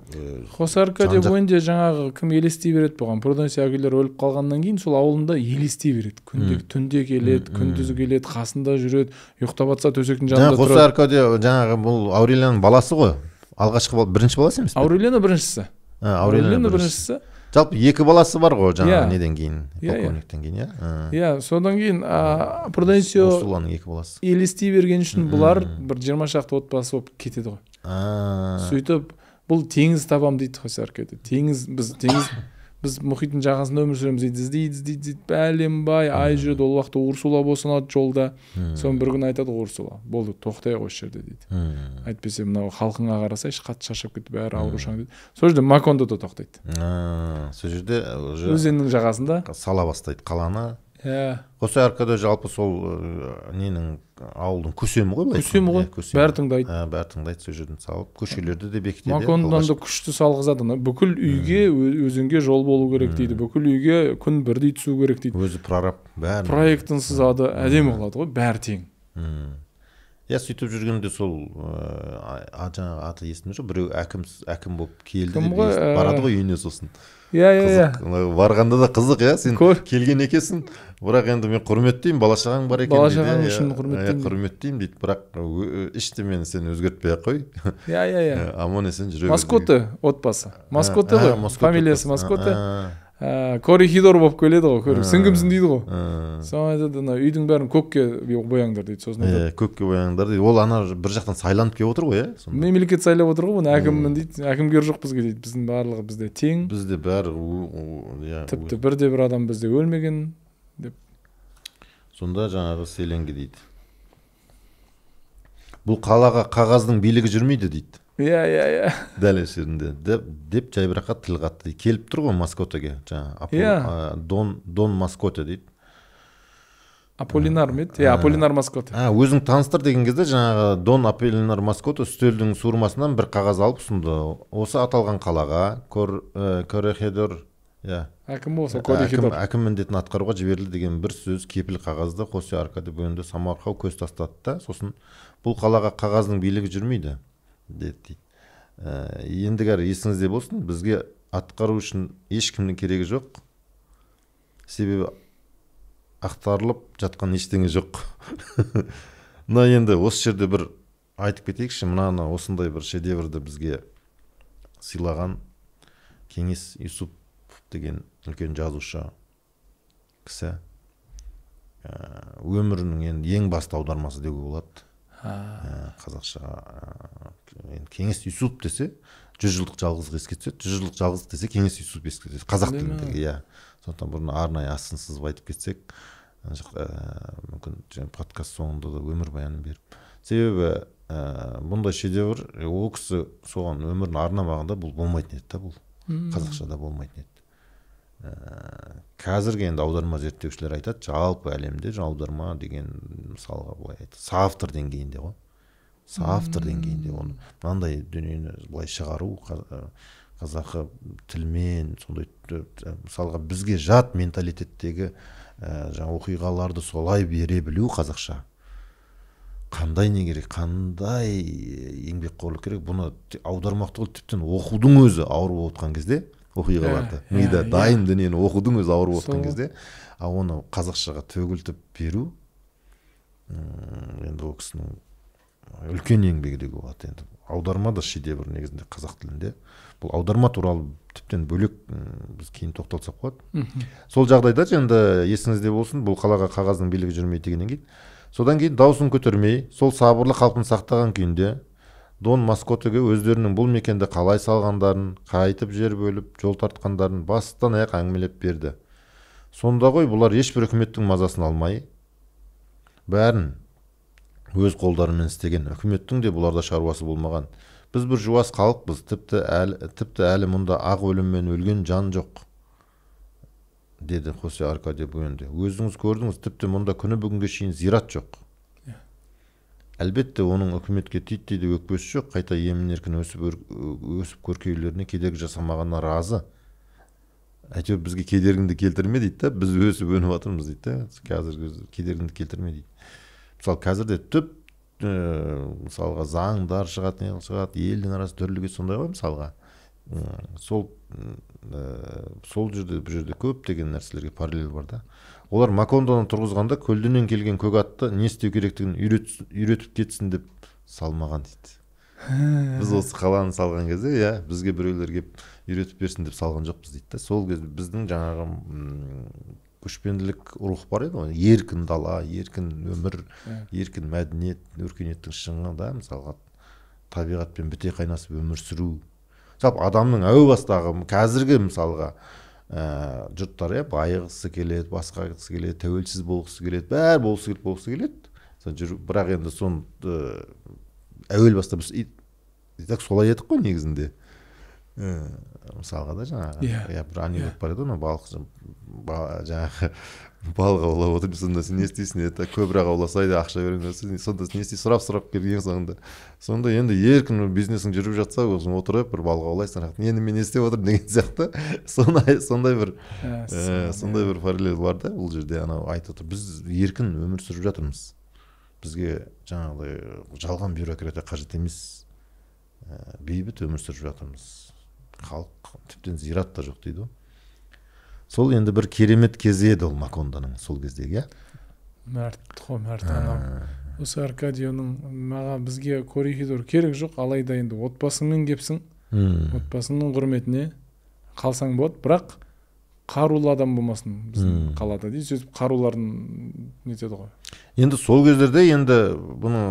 Хосе Аркадо бойында жаңағы кім елестей береді бұған? Пруденсио Агилар өліп қалғаннан кейін сол ауылында елестей береді. Күнде түнде келеді, күндіз келеді, қасында жүреді, ұйықтап атса төсектің жанында тұрады. Хосе Аркадо жаңағы бұл Аурелианың баласы ғой. Алғашқы бірінші баласы емес пе? Аурелиано біріншісі. Аурелиано біріншісі. Жалпы екі баласы бар ғой жаңағы неден кейін, полковниктен кейін, иә? Иә, содан кейін Пруденсио Урсуланың екі баласы. Елестей берген үшін бұлар бір 20 шақты отбасы болып кетеді ғой. Сөйтіп бұл теңіз табам дейді Хосе Аркадо. Теңіз, біз теңіз, біз мұхиттың жағасында өмір сүреміз дейді, іздейді, іздейді, іздейді, бәленбай ай жүреді. Ол уақытта Урсула босанады жолда. Соны бір күні айтады Урсула, болды, тоқтайық осы жерде дейді. Әйтпесе мынау халқыңа қарасайшы, қатты шаршап кетті, бәрі аурушаң дейді. Сол жерде Макондода тоқтайды. Сол жерде уже өзеннің жағасында сала бастайды қаланы. Иә. Хосе Аркадо жалпы сол ненің ауылдың көсемі ғой, былай. Көсемі ғой, бәрі тыңдайды. Бәрі тыңдайды, сол жерден салып, көшелерді де бекітеді. Макондодан да күшті салғызады. Бүкіл үйге өзенге жол болу керек дейді, бүкіл үйге күн бірдей түсу керек дейді. Өзі прораб, бәрін. Проектін сызады, әдемі қылады ғой, бәрі тең. Иә, сөйтіп жүргенде сол жаңағы аты есімде жоқ, біреу әкім болып келді деп барады ғой үйіне сосын. Иә, иә, иә. Барғанда да қызық, иә, сен келген екенсің, бірақ енді мен құрметтеймін, бала шағаң бар екен бала дейді. Шағаң үшін құрметтеймін. Құрметтеймін дейді, бірақ ішті мені сен өзгертпей ақ қой. Иә, иә, иә. Аман есен жүре бер. Маскоты отбасы. Маскоты ғой, фамилиясы Маскоты. Коррехидор болып келеді ғой, сен кімсің дейді ғой. Соны айтады, ана үйдің бәрін көкке бояңдар дейді, сосын айтады. Көкке бояңдар дейді. Ол ана бір жақтан сайланып келіп отыр ғой, иә? Мемлекет сайлап отыр ғой, бұны әкіммін дейді, әкімгер жоқ бізге дейді, біздің барлығы бізде тең. Бізде бәрі, иә. Тіпті бірде бір адам бізде өлмеген деп. Сонда жаңағы Селенге дейді. Бұл қалаға қағаздың билігі жүрмейді дейді. Иә, иә, иә. Дәл жерінде деп жайбарақат тіл қатты. Келіп тұр ғой Маскотеге, жаңа Дон Маскоте дейді. Аполлинар ма еді? Иә, Аполлинар Маскоте. Өзің таныстыр деген кезде жаңағы Дон Аполлинар Маскоте үстелдің суырмасынан бір қағаз алып ұсынды. Осы аталған қалаға Коррехидор, иә. Әкім болса Коррехидор. Әкім міндетін атқаруға жіберілді деген бір сөз кепіл қағазды Хосе Аркадо Буэндиа самарқау көз тастады да, сосын бұл қалаға қағаздың билігі жүрмейді деді дейді. Ендігәрі есіңізде болсын, бізге атқару үшін ешкімнің керегі жоқ. Себебі ақтарылып жатқан ештеңе жоқ. Мына енді осы жерде бір айтып кетейікші, мынаны осындай бір шедеврді бізге сыйлаған Кеңес Юсупов деген үлкен жазушы кісі, өмірінің енді ең басты аудармасы деуге болады. Қазақшаға енді Кеңес Юсупов десе 100 жылдық жалғыздық еске түседі, 100 жылдық жалғыздық десе Кеңес Юсупов еске түседі қазақ тіліндегі, иә. Сондықтан бұрын арнайы астын сызып айтып кетсек, мүмкін подкаст соңында да өмірбаянын беріп. Себебі бұндай шедевр ол кісі соған өмірін арнамағанда бұл болмайтын еді да, бұл қазақшада болмайтын еді. Қазіргі енді аударма зерттеушілер айтады, жалпы әлемде аударма деген мысалға былай айтады, соавтор деңгейінде ғой, соавтор деңгейінде оны мынандай дүниені былай шығару қазақы тілмен, сондай мысалға бізге жат менталитеттегі жаңа оқиғаларды солай бере білу қазақша қандай не керек, қандай еңбекқорлық керек, бұны аудармақ түгіл тіптен оқудың өзі ауыр болып отқан кезде, оқиғаларды мида дайын дүниені оқудың өзі ауыр болып отқан кезде, а оны қазақшаға төгілтіп беру енді ол кісінің үлкен еңбегі деуге болады. Енді аударма да шедевр негізінде қазақ тілінде. Бұл аударма туралы тіптен бөлек біз кейін тоқталсақ болады. Сол жағдайда енді есіңізде болсын, бұл қалаға қағаздың билігі жүрмейді дегеннен кейін, содан кейін даусын көтермей, сол сабырлы қалпын сақтаған күйінде Дон Маскотеге өздерінің бұл мекенді қалай салғандарын, қайтып жер бөліп, жол тартқандарын бастан аяқ әңгімелеп берді. Сонда ғой бұлар ешбір үкіметтің мазасын алмай, бәрін өз қолдарымен істеген, үкіметтің де бұларда шаруасы болмаған. Біз бір жуас халықпыз, тіпті әлі мұнда ақ өліммен өлген жан жоқ, деді Хосе Аркадио Буэнде. Өзіңіз көрдіңіз, тіпті мұнда күні бүгінге шейін зират жоқ. Әлбетте, оның үкіметке титтей де өкпесі жоқ, қайта емін-еркін өсіп көркеюлеріне кедергі жасамағанына разы. Әйтеуір бізге кедергіңді келтірме дейді да, біз өсіп өніп жатырмыз дейді да, қазір кедергіңді келтірме дейді. Мысалы, қазір де түп мысалға заңдар шығады, не шығады, елдің арасы дүрліге сондай ғой мысалға. Сол жерде, бұл жерде көптеген нәрселерге параллель бар да. Олар Макондоны тұрғызғанда көлденең келген көк атты не істеу керектігін үйретіп кетсін деп салмаған дейді. Біз осы қаланы салған кезде, иә, бізге біреулер келіп үйретіп берсін деп салған жоқпыз дейді да. Сол кезде біздің жаңағы көшпенділік рух бар еді ғой, еркін дала, еркін өмір, еркін мәдениет, өркениеттің шыңы да, мысалға табиғатпен біте қайнасып өмір сүру. Жалпы адамның әу бастағы қазіргі мысалға жұрттар, иә, байығысы келеді, басқарғысы келеді, тәуелсіз болғысы келеді, бәрі болғысы келеді, болғысы келеді. Бірақ енді соны әуел баста біз так солай едік қой негізінде. Мысалға да жаңағы, иә, бір анекдот бар еді, ана балық жаңағы балық аулап отырып, сонда сен не істейсің, это көбірек ауласай да ақша беремін, сонда не істейсің, сұрап келген соңында. Сонда енді еркін бизнесің жүріп жатса, өзің отырып бір балық аулайсың, енді мен не істеп отырмын деген сияқты. Сондай бір сондай бір параллель бар да бұл жерде. Анау айтып отыр, біз еркін өмір сүріп жатырмыз, бізге жаңағыдай жалған бюрократия қажет емес, бейбіт өмір сүріп жатырмыз, халық тіптен зират та жоқ дейді ғой. Сол енді бір керемет кезі еді ол Маконданың сол кездегі, иә? Мәрт қой, мәрт анау. Осы Аркадионың маған бізге коррехидор керек жоқ, алайда енді отбасыңмен кепсің, отбасыңның құрметіне қалсаң болады, бірақ қарулы адам болмасын біздің қалада дейді, сөйтіп қаруларын нетеді ғой. Енді сол кездерде енді бұны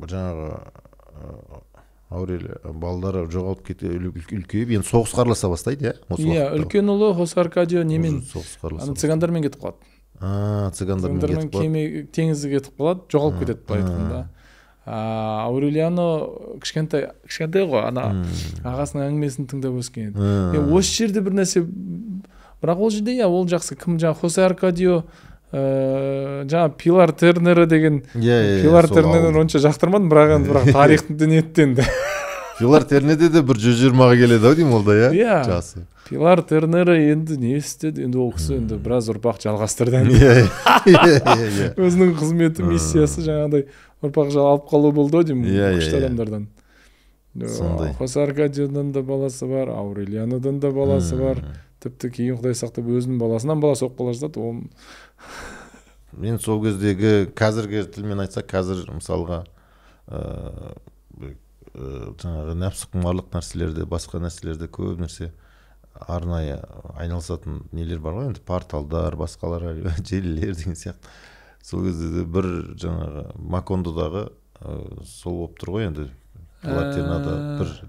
жаңағы Аурелия балдары жоғалып кетті, үлкейіп, енді соғысқа араласа бастайды, иә? Иә, үлкен ұлы Хосе Аркадио немен? Ана цыгандармен кетіп қалады. Цыгандармен кетіп қалады. Кеме теңізге кетіп қалады, жоғалып кетеді былай айтқанда. Аурелиано кішкентай, кішкентай ғой, ана ағасының әңгімесін тыңдап өскен еді. Осы жерде бір нәрсе, бірақ ол жерде, иә, ол жақсы. Кім жаңа Хосе Аркадио жаңа Пилар Тернері деген, Пилар Тернерін онша жақтырмадым, бірақ енді бірақ тарихты нетті енді. Пилар Тернеде де бір 120-ға келеді ау деймін ол да, иә? Иә. Жасы. Пилар Тернері енді не істеді? Енді ол кісі енді біраз ұрпақ жалғастырды енді. Иә. Өзінің қызметі, миссиясы жаңағыдай ұрпақ алып қалу болды ау деймін күшті адамдардан. Сондай. Хосе Аркадионан да баласы бар, Аурелианодан да баласы бар. Тіпті кейін Құдай сақтап өзінің баласынан баласы болып қала жаздады. Оны Мен сол кездегі қазіргі тілмен айтсақ, қазір мысалға жаңағы нәпсіқұмарлық нәрселерді, басқа нәрселерді көп нәрсе арнайы айналысатын нелер бар ғой енді, порталдар, басқалар, желілер деген сияқты. Сол кезде де бір жаңағы Макондодағы сол болып тұр ғой енді. Пилар Тернада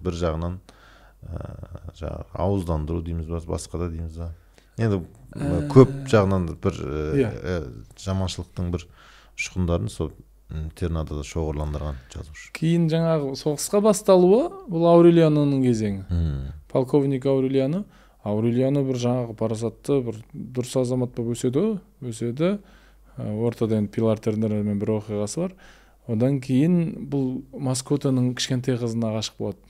бір жағынан жаңағы ауыздандыру дейміз ба, басқа да дейміз ба. Енді көп жағынан бір жаманшылықтың бір ұшқындарын сол Тернадада шоғырландырған жазушы. Кейін жаңағы соғысқа басталуы бұл Аурелианоның кезеңі. Полковник Аурелиано. Аурелиано бір жаңағы парасатты, бір дұрыс азамат болып өседі, өседі. Ортада енді Пилар Тернадамен бір оқиғасы бар. Одан кейін бұл Маскотаның кішкентай қызына ғашық болады.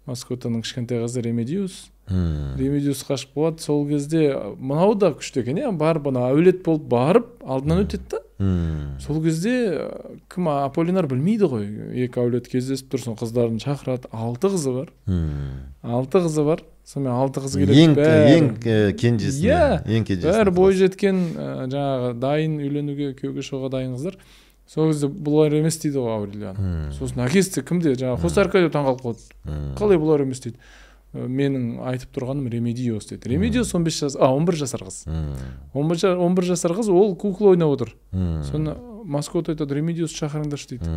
Маскотаның кішкентай қызы Ремедиус. Ремедиус ғашық болады. Сол кезде мынау да күшті екен, иә, барып ана әулет болып барып алдынан өтеді да. Сол кезде кім, Аполлинар білмейді ғой, екі әулет кездесіп тұр, сосын қыздарын шақырады. 6 қызы бар. 6 қызы бар. Сонымен 6 қыз келеді. Ең кенжесіне, ең кенжесіне. Бәрі бой жеткен, жаңағы дайын үйленуге, күйеуге шығуға дайын қыздар. Сол кезде бұлар емес дейді ғой Аурелиано. Сосын әкесі кімде? Жаңағы Хосе Аркадио таңқалып қалады. Қалай бұлар емес дейді. Менің айтып тұрғаным Ремедиос дейді. Ремедиос 15 жас, 11 жасар қыз. 11 жасар қыз, ол кукла ойнап отыр. Соны Маскот айтады, Ремедиос шақырыңдаршы дейді.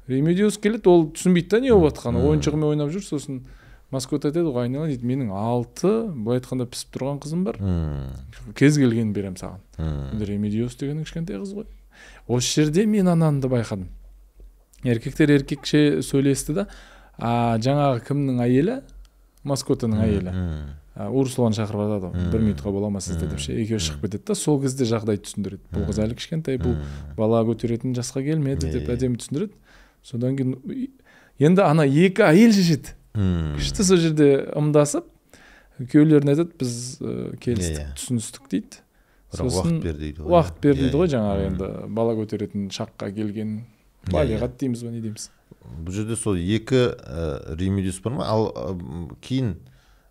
Ремедиос келеді, ол түсінбейді да не болып жатқанын. Ойыншығымен ойнап жүр, сосын Маскот айтады ғой, айналайын дейді, менің 6, былай айтқанда пісіп тұрған қызым бар. Кез келгенін беремін саған. Енді Ремедиос деген кішкентай қыз ғой. Осы жерде мен ананы да байқадым. Еркектер еркекше сөйлесті да, жаңағы кімнің әйелі, Маскотаның әйелі, Урсуланы шақырып жатады, бір минутқа бола ма сізді деп ше, екеуі шығып кетеді да, сол кезде жағдайды түсіндіреді. Бұл қыз әлі кішкентай, бұл бала көтеретін жасқа келмеді деп әдемі түсіндіреді. Содан кейін енді ана екі әйел шешеді. Күшті сол жерде ымдасып, күйеулеріне айтады, біз келістік, түсіністік дейді. Сосын уақыт бер дейді ғой. Уақыт бер дейді ғой, жаңағы енді бала көтеретін шаққа келген балиғат дейміз ба, не дейміз. Бұл жерде сол екі Ремедиус бар ма? Ал кейін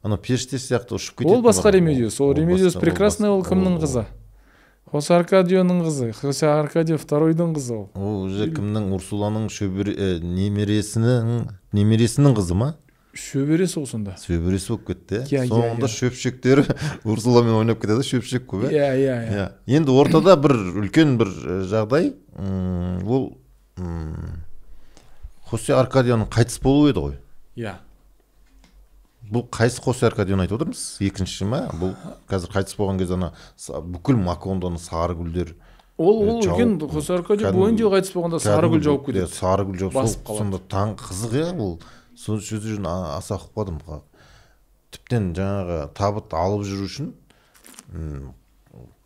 ана періште сияқты ұшып кететін. Ол басқа Ремедиус. Ол Ремедиус прекрасный, ол кімнің қызы? Хосе Аркадионың қызы. Хосе Аркадио второйдың қызы ол. Ол уже кімнің, Урсуланың немересінің қызы ма? Шөбересі ол сонда. Шөбересі болып кетті, иә. Соңында шөпшектері Урсуламен ойнап кетеді, шөпшек көп, иә. Иә. Енді ортада бір үлкен бір жағдай, ол Хосе Аркадионың қайтыс болуы еді ғой. Иә. Бұл қайсы Хосе Аркадионы айтып отырмыз? Екінші ма? Бұл қазір қайтыс болған кезде ана бүкіл Макондоны сары гүлдер. Ол үлкен Хосе Аркадио Буэндио қайтыс болғанда сары гүл жауып кетеді. Сары гүл жауып, сонда таң қызық, иә, бұл. Сол сөзі үшін аса ұқпадым. Тіптен жаңағы табыт алып жүру үшін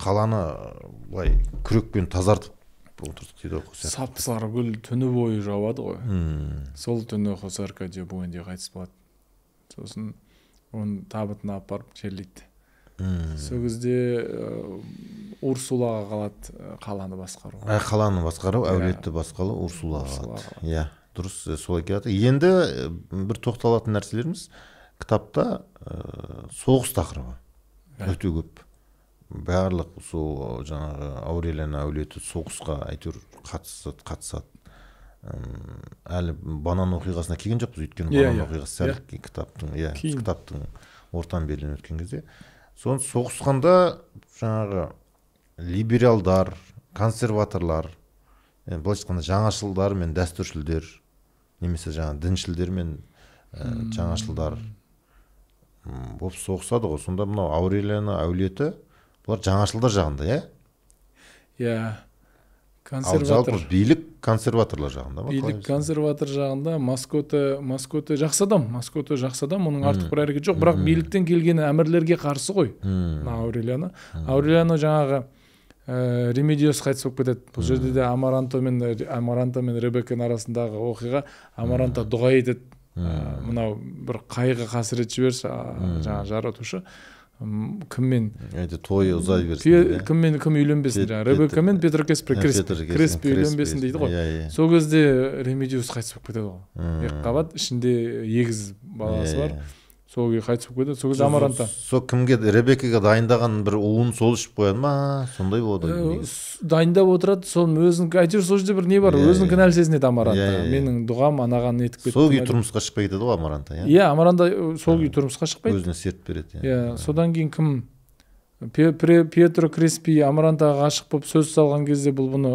қаланы былай күрекпен тазартып отырдық дейді ғой. Сап сары гүл түні бойы жауады ғой. Сол түні Хосе Аркадио Буэндио қайтыс болады. Сосын оның табытына апарып жерлейді. Сол кезде Урсулаға қалады қаланы басқару. Қаланы басқару, әулетті басқару Урсулаға қалады. Иә, дұрыс, солай келеді. Енді бір тоқталатын нәрселеріміз, кітапта соғыс тақырыбы өте көп. Барлық сол жаңағы Аурелиано әулеті соғысқа әйтеуір қатысады. Әлі банан оқиғасына келген жоқпыз, өйткені банан оқиғасы сәл кітаптың, иә, кітаптың ортан белінен өткен кезде. Соны соғысқанда жаңағы либералдар, консерваторлар, былайша айтқанда жаңашылдар мен дәстүршілдер, немесе жаңа діншілдер мен жаңашылдар болып соғысады ғой. Сонда мынау Аурелиано әулеті, бұлар жаңашылдар жағында, иә? Иә. Консерватор. Ал жалпы билік консерваторлар жағында ма? Билік консерватор жағында. Маскота жақсы адам, Маскота жақсы адам, оның артық бір әрекеті жоқ, бірақ биліктен келген әмірлерге қарсы ғой. Мына Аурелиано. Аурелиано жаңағы Ремедиос қайтыс болып кетеді. Бұл жерде де Амаранто мен Ребекканың арасындағы оқиға, Амаранто дұға етеді. Мынау бір қайғы қасірет жіберші, жаңағы жаратушы. Кіммен тойы ұзай берсін, кіммен кім үйленбесін, жаңағы Ребекка мен Петр Креспи үйленбесін дейді ғой. Сол кезде Ремедиус қайтыс болып кетеді ғой. Екі қабат, ішінде егіз баласы бар. Сол күйі қайтыс болып кетеді. Сол кезде Амаранта. Сол кімге, Ребеккаға дайындаған бір уын сол ішіп қояды ма? Сондай болады. Дайындап отырады, соның өзінің әйтеуір сол жерде бір не бар, өзін кінәлі сезінеді Амаранта. Менің дұғам анаған нетіп кетті. Сол күйі тұрмысқа шықпай кетеді ғой Амаранта, иә? Иә, Амаранта сол күйі тұрмысқа шықпайды. Өзіне серт береді. Иә, содан кейін кім Пьетро Креспи Амарантаға ғашық болып сөз салған кезде бұл бұны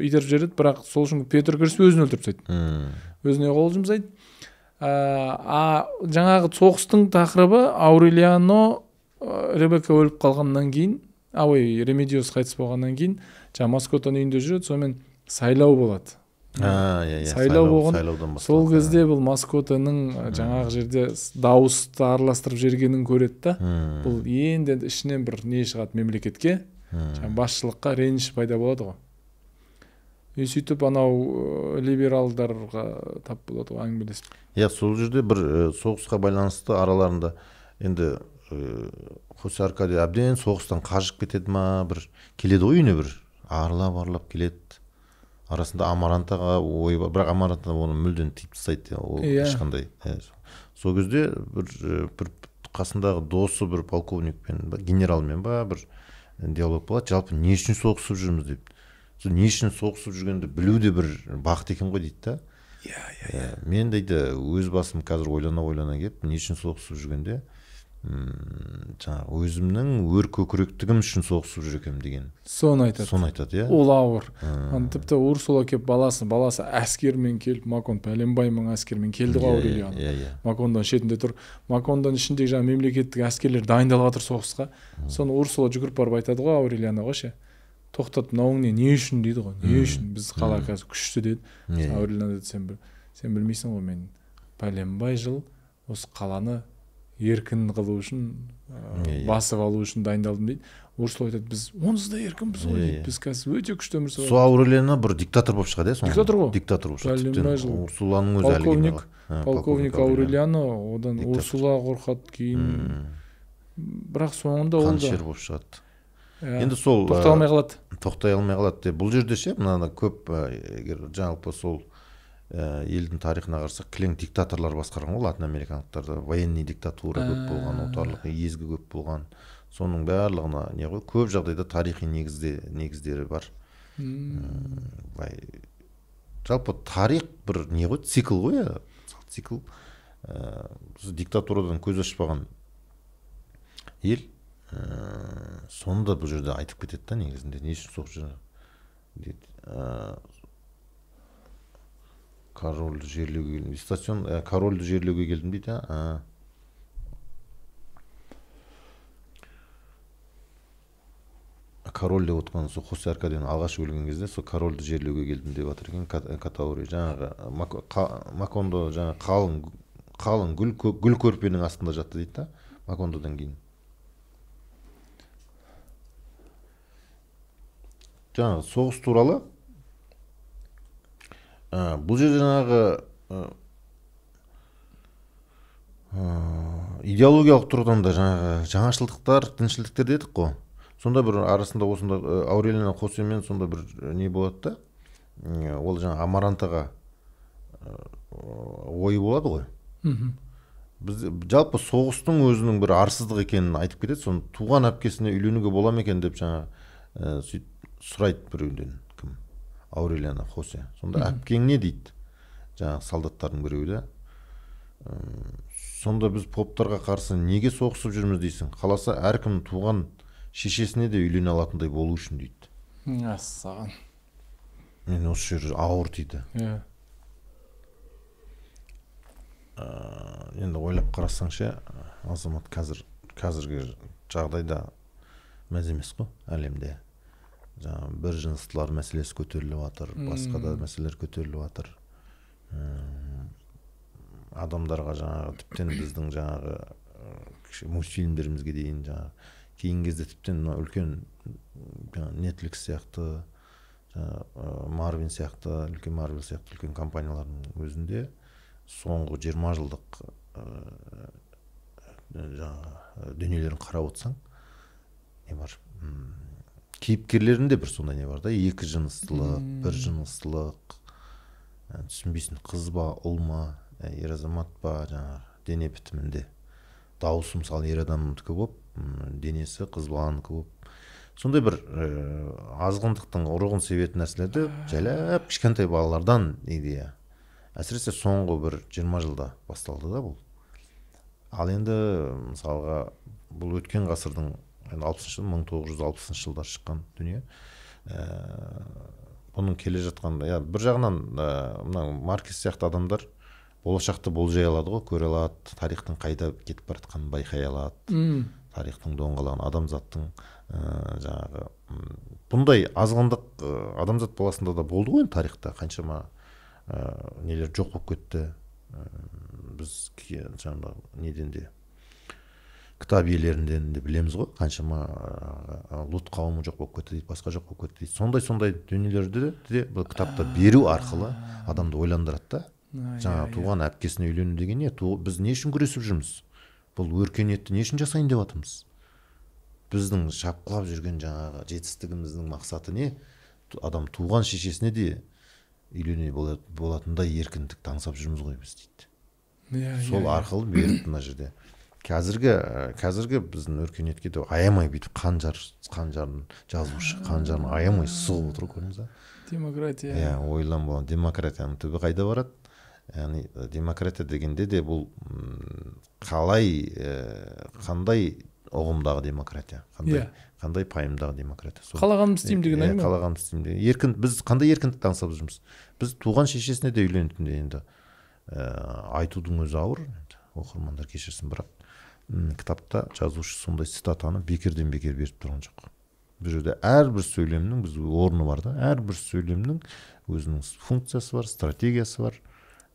итеріп жібереді, бірақ сол үшін Пьетро Креспи өзін өлтіріп тастайды. Өзіне қол жұмсайды. Жаңағы соғыстың тақырыбы Аурелиано Ребекка өліп қалғаннан кейін, Ремедиос қайтыс болғаннан кейін, жаңа Маскотаның үйінде жүреді, сонымен сайлау болады. Сайлау болған. Сол кезде бұл Маскотаның жаңағы жерде дауысты араластырып жібергенін көреді да. Бұл енді ішінен бір не шығады мемлекетке, жаңа басшылыққа реніш пайда болады ғой. И сөйтіп анау либералдарға тап болады ғой, әңгімелесіп. Иә, сол жерде бір соғысқа байланысты араларында енді Хосе Аркадий әбден соғыстан қажып кетеді ма, бір келеді ғой үйіне, бір аралап-аралап келеді. Арасында Амарантаға ой бар, бірақ Амаранта оны мүлдем тиіп тастайды, ол ешқандай. Сол кезде бір қасындағы досы бір полковникпен, генералмен ба бір диалог болады, жалпы не үшін соғысып жүрміз деп. Сол не үшін соғысып жүргенді білу де бір бақыт екен ғой дейді да. Иә. Мен дейді өз басым қазір ойлана-ойлана келіп, не үшін соғысып жүргенде, жаңағы өзімнің өр көкіректігім үшін соғысып жүр екенмін деген. Соны айтады. Соны айтады, иә. Ол ауыр. Тіпті Урсула келіп баласы әскермен келіп, Макон пәленбай мың әскермен келді ғой Аурелиано. Иә. Макондан шетінде тұр. Макондан ішіндегі жаңа мемлекеттік әскерлер дайындалып жатыр соғысқа. Соны Урсула жүгіріп барып айтады ғой Аурелианоға ше. Тоқтат, мынауың не үшін дейді ғой. Не үшін біз қала қазір күшті деді. Аурелиано деді, сен білмейсің ғой, мен пәленбай жыл осы қаланы еркін қылу үшін, басып алу үшін дайындалдым дейді. Урсула айтады, біз онсыз да еркінбіз ғой дейді. Біз қазір өте күшті өмір сүріп. Сол Аурелиано бір диктатор болып шығады, иә? Диктатор ғой. Диктатор болып шығады. Урсуланың өзі әлі полковник Аурелиано, одан Урсула қорқады кейін. Бірақ соңында ол да қаншер болып шығады. Енді сол тоқтай алмай қалады. Тоқтай алмай қалады. Бұл жерде ше, мынаны көп егер жалпы сол елдің тарихына қарасақ, кілең диктаторлар басқарған ғой латын американдықтарды, военный диктатура көп болған, отарлық езгі көп болған. Соның барлығына не ғой, көп жағдайда тарихи негіздері бар. Былай жалпы тарих бір не ғой, цикл ғой, цикл. Диктатурадан көз ашпаған ел, соны да бұл жерде айтып кетеді да негізінде, не үшін соғып жүр дейді. Корольді жерлеуге келдім. Стацион корольді жерлеуге келдім дейді. Король деп отқан сол Хосе Аркадийдің алғаш өлген кезде сол корольді жерлеуге келдім деп жатыр екен Катаури. Жаңағы Макондо жаңағы қалың гүл көрпенің астында жатты дейді да Макондодан кейін. Жаңағы соғыс туралы бұл жерде жаңағы идеологиялық тұрғыдан да жаңағы жаңашылдықтар, діншілдіктер дедік қой. Сонда бір арасында осында Аурелиано Хосемен сонда бір не болады да, ол жаңа Амарантаға ойы болады ғой. Біз жалпы соғыстың өзінің бір арсыздық екенін айтып кетеді. Соны туған әпкесіне үйленуге бола ма екен деп жаңа сөйтіп сұрайды біреуден, кім? Аурелиано Хосе. Сонда әпкең не дейді? Жаңағы солдаттардың біреуі де. Сонда біз поптарға қарсы неге соғысып жүрміз дейсің? Қаласа әркім туған шешесіне де үйлене алатындай болу үшін дейді. Ассаған. Мен осы жері ауыр тиді. Иә. Енді ойлап қарасаң ше, Азамат, қазіргі жағдайда мәз емес қой әлемде. Жаңа бір жыныстылар мәселесі көтеріліп жатыр, басқа да мәселелер көтеріліп жатыр. Адамдарға жаңағы тіптен біздің жаңағы мультфильмдерімізге дейін жаңағы кейінгі кезде тіптен мына үлкен Netflix сияқты, Marvel сияқты, үлкен Marvel сияқты үлкен компаниялардың өзінде соңғы 20 жылдық жаңағы дүниелерін қарап отырсаң, не бар? Кейіпкерлерінде бір сондай не бар да, екі жыныстылық, бір жыныстылық, түсінбейсің, қыз ба, ұл ма, ер азамат па, жаңағы дене бітімінде. Дауысы мысалы ер адамдікі болып, денесі қыз баланікі болып. Сондай бір азғындықтың ұрығын себетін нәрселерді жайлап кішкентай балалардан идея. Әсіресе соңғы бір 20 жылда басталды да бұл. Ал енді мысалға бұл өткен ғасырдың 60-шы, 1960 жылдар шыққан дүние. Бұның келе жатқан, бір жағынан мына Маркес сияқты адамдар болашақты болжай алады ғой, көре алады, тарихтың қайда кетіп бара жатқанын байқай алады. Тарихтың доңғалағын, адамзаттың жаңағы бұндай азғындық адамзат баласында да болды ғой енді тарихта қаншама нелер жоқ болып кетті. Біз жаңағы неден де, кітап иелерінен де білеміз ғой, қаншама лут қауымы жоқ болып кетті дейді, басқа жоқ болып кетті дейді. Сондай дүниелерді де бұл кітапта беру арқылы адамды ойландырады да. Жаңағы туған әпкесіне үйлену деген не? Біз не үшін күресіп жүрміз? Бұл өркениетті не үшін жасайын деп жатырмыз? Біздің шапқылап жүрген жаңағы жетістігіміздің мақсаты не? Адам туған шешесіне де үйлене болатындай еркіндікті аңсап жүрміз ғой біз дейді. Сол арқылы беріп мына жерде. Қазіргі біздің өркениетке де аямай бүйтіп қанжарын жазушы, қанжарын аямай сұғып отыр, көрдіңіз ба? Демократия. Иә, ойлан болған демократияның түбі қайда барады? Яғни демократия дегенде де бұл қалай, қандай ұғымдағы демократия, қандай пайымдағы демократия. Қалағанымды істеймін деген әңгіме. Қалағанымды істеймін деген. Еркін, біз қандай еркіндікті аңсап жүрміз? Біз туған шешесіне де үйленетін енді айтудың өзі ауыр, оқырмандар кешірсін, бірақ кітапта жазушы сондай цитатаны бекерден бекер беріп тұрған жоқ. Бұл жерде әрбір сөйлемнің біз орны бар да, әрбір сөйлемнің өзінің функциясы бар, стратегиясы бар.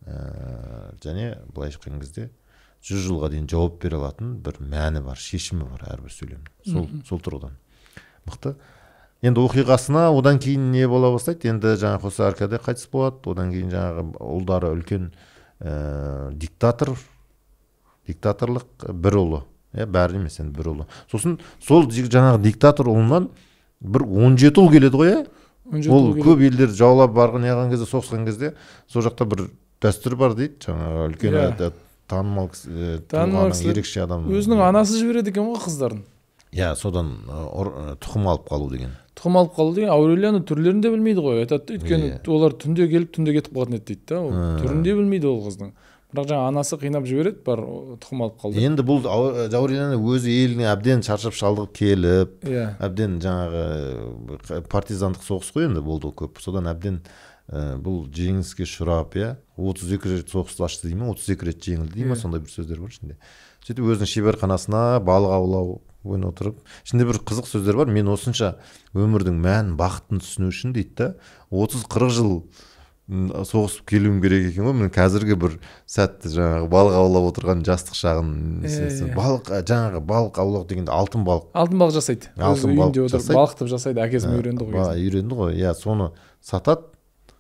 Және былай айтқан кезде 100 жылға дейін жауап бере алатын бір мәні бар, шешімі бар әрбір сөйлемнің. Сол тұрғыдан мықты. Енді оқиғасына одан кейін не бола бастайды? Енді жаңағы Хосе Аркадий қайтыс болады, одан кейін жаңағы ұлдары үлкен диктаторлық бір ұлы, бәрі емес енді бір ұлы. Сосын сол жаңағы диктатор ұлынан бір 17 ұл келеді ғой, Ол көп елдерді жаулап барған неған кезде, соғысқан кезде сол жақта бір дәстүр бар дейді, жаңағы үлкен танымал кісі, ерекше адам. Өзінің анасы жібереді екен ғой қыздарын. Иә, содан тұқым алып қалу деген. Тұқым алып қалу деген Аурелияның түрлерін де білмейді ғой. Айтады, өйткені олар түнде келіп, түнде кетіп қалатын еді дейді да. Түрін де білмейді ол қыздың. Бірақ жаңа анасы қинап жібереді, бар тұқым алып қалды. Енді бұл Аурелияны өзі еліне әбден шаршап шалдығып келіп, әбден жаңағы партизандық соғыс қой енді болды көп. Содан әбден бұл жеңіске ұшырап, 32 рет соғысты ашты дей ме, 32 рет жеңілді дей ме, сондай бір сөздер бар ішінде. Сөйтіп өзінің шеберханасына балық аулау ойын отырып, ішінде бір қызық сөздер бар. Мен осынша өмірдің мәнін, бақытын түсіну үшін дейді да, 30-40 жыл соғысып келуім керек екен ғой. Мен қазіргі бір сәтті жаңағы балық аулап отырған жастық шағын балық, жаңағы балық аулау дегенде алтын балық. Алтын балық жасайды. Алтын балық жасайды. Балықтып жасайды, әкесін үйренді ғой. Үйренді ғой. Иә, соны сатады.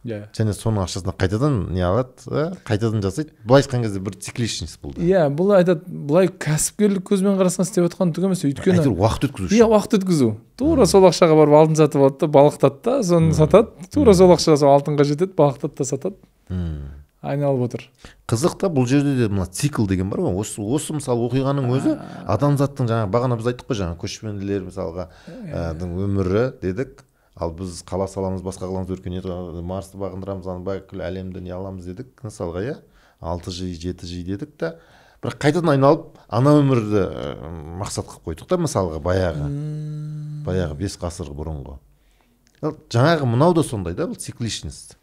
Және соның ақшасына қайтадан не алады, қайтадан жасайды. Былай айтқан кезде бір цикличность болды. Иә, бұл айтады, былай кәсіпкерлік көзбен қарасаң істеп жатқан түк емес, өйткені әйтеуір уақыт өткізу үшін. Иә, уақыт өткізу. Тура сол ақшаға барып алтын сатып алады да, балықтады да, соны сатады. Тура сол ақша сол алтынға жетеді, балықтады да сатады. Айналып отыр. Қызық та, бұл жерде де мына цикл деген бар ғой. Осы мысалы оқиғаның өзі адамзаттың жаңағы бағана біз айттық қой, жаңағы көшпенділер мысалға өмірі дедік. Ал біз қала саламыз, басқа қыламыз, өркениет, Марсты бағындырамыз, аны бүкіл әлемді не аламыз дедік, мысалға, иә, 6G, 7G дедік та, бірақ қайтадан айналып ана өмірді мақсат қылып қойдық та, мысалға, баяғы 5 ғасыр бұрынғы. Ал жаңағы мынау да сондай да, бұл цикличность.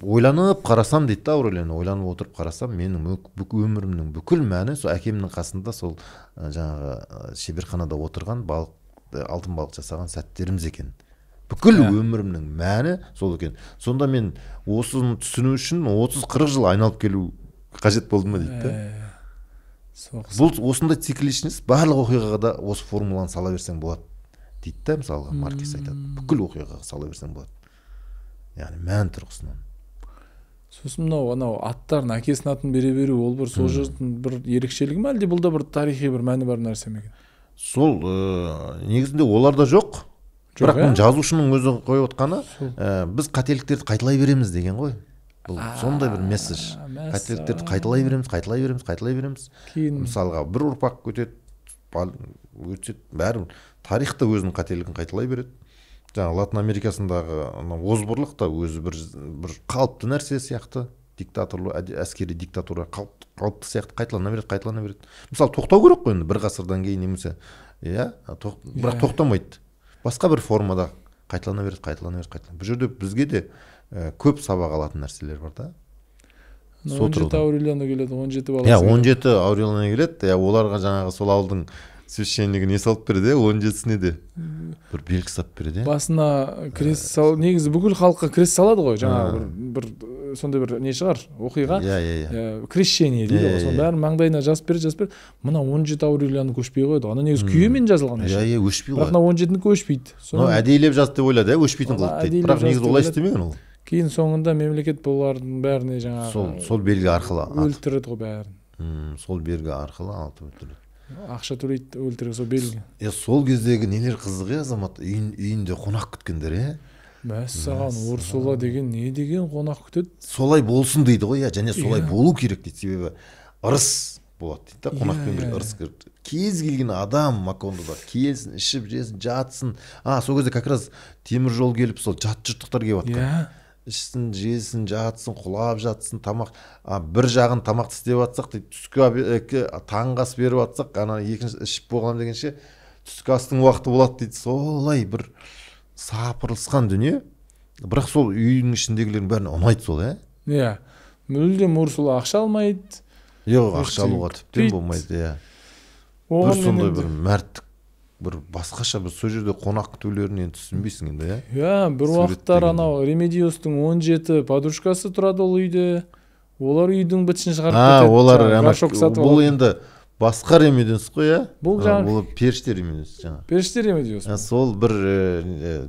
Ойланып қарасам дейді да, Аурелияны ойланып отырып қарасам, менің өмірімнің бүкіл мәні сол әкемнің қасында сол жаңағы шеберханада отырған балық, алтын балық жасаған сәттеріміз екен. Бүкіл өмірімнің мәні сол екен. Сонда мен осыны түсіну үшін 30-40 жыл айналып келу қажет болды ма дейді да. Бұл осындай цикличность, барлық оқиғаға да осы формуланы сала берсең болады дейді да, мысалға Маркес айтады. Бүкіл оқиғаға сала берсең болады. Яғни мән тұрғысынан. Сосын мынау анау аттарын әкесінің атын бере беру, ол бір сол жердің бір ерекшелігі ме, әлде бұл да бір тарихи бір мәні бар нәрсе ме екен? Сол негізінде оларда жоқ. Бірақ бұны жазушының өзі қойып отқаны, біз қателіктерді қайталай береміз деген ғой. Бұл сондай бір месседж. Қателіктерді қайталай береміз, қайталай береміз, қайталай береміз. Кейін мысалға бір ұрпақ өтеді, өтеді, бәрі тарих та өзінің қателігін қайталай береді. Жаңа Латын Америкасындағы озбырлық та өзі бір қалыпты нәрсе сияқты, диктаторлық, әскери диктатура қалыпты сияқты қайталана береді, қайталана береді. Мысалы, тоқтау керек қой енді бір ғасырдан кейін немесе, иә, бірақ тоқтамайды. Басқа бір формада қайталана береді, қайталана береді, қайталана. Бұл жерде бізге де көп сабақ алатын нәрселер бар да. 17 Аурелиано келеді, 17 баласы. Иә, 17 Аурелиано келеді. Иә, оларға жаңағы сол ауылдың священнигі не салып береді, 17-сіне де бір белгі салып береді. Басына крест сал, негізі бүкіл халыққа крест салады ғой, жаңағы бір сондай бір не шығар, оқиға. Иә. Крещение дейді ғой, соның бәрін маңдайына жазып береді, жазып береді. Мына 17 Аурелианы көшпей қойды. Ана негізі күйемен жазылған. Иә, өшпей қойды. Бірақ мына 17-нікі өшпейді. Мынау әдейілеп жазды деп ойлады, өшпейтін қылды дейді. Бірақ негізі олай істемеген ол. Кейін соңында мемлекет бұлардың бәріне жаңағы сол белгі арқылы өлтіреді ғой бәрін. Сол белгі арқылы атып өлтіреді. Ақша төлейді, өлтіреді сол белгі. Сол кездегі нелер қызық, азамат, үйінде қонақ күткендер, е? Мәссаған, Урсула деген не деген қонақ күтеді? Солай болсын дейді ғой, және солай болу керек дейді, себебі ырыс болады дейді да, қонақпен бірге ырыс кірді. Кез келген адам Макондода келсін, ішіп, жесін, жатсын. Сол кезде как раз темір жол келіп, сол жат жұрттықтар келіп жатқан. Ішсін, жесін, жатсын, құлап жатсын, тамақ, бір жағын тамақты істеп атсақ, дейді, түскі таңғы ас беріп атсақ, ана екінші ішіп болған дегенше түскі астың уақыты болады дейді. Солай бір сапырылысқан дүние. Бірақ сол үйдің ішіндегілердің бәріне ұнайды сол, ә? Иә. Мүлдем Урсула ақша алмайды. Жоқ, ақша алуға тіптен болмайды, иә. Бір сондай бір мәрттік, бір басқаша бір сол жерде қонақ күтулерін енді түсінбейсің енді, иә? Иә, бір уақыттар анау Ремедиостың 17 подружкасы тұрады ол үйде. Олар үйдің бітішін шығарып кетеді. Олар бұл енді басқа Ремедиос қой, иә? Бұл жаңағы бұл періште Ремедиос жаңағы. Періште Ремедиос. Сол бір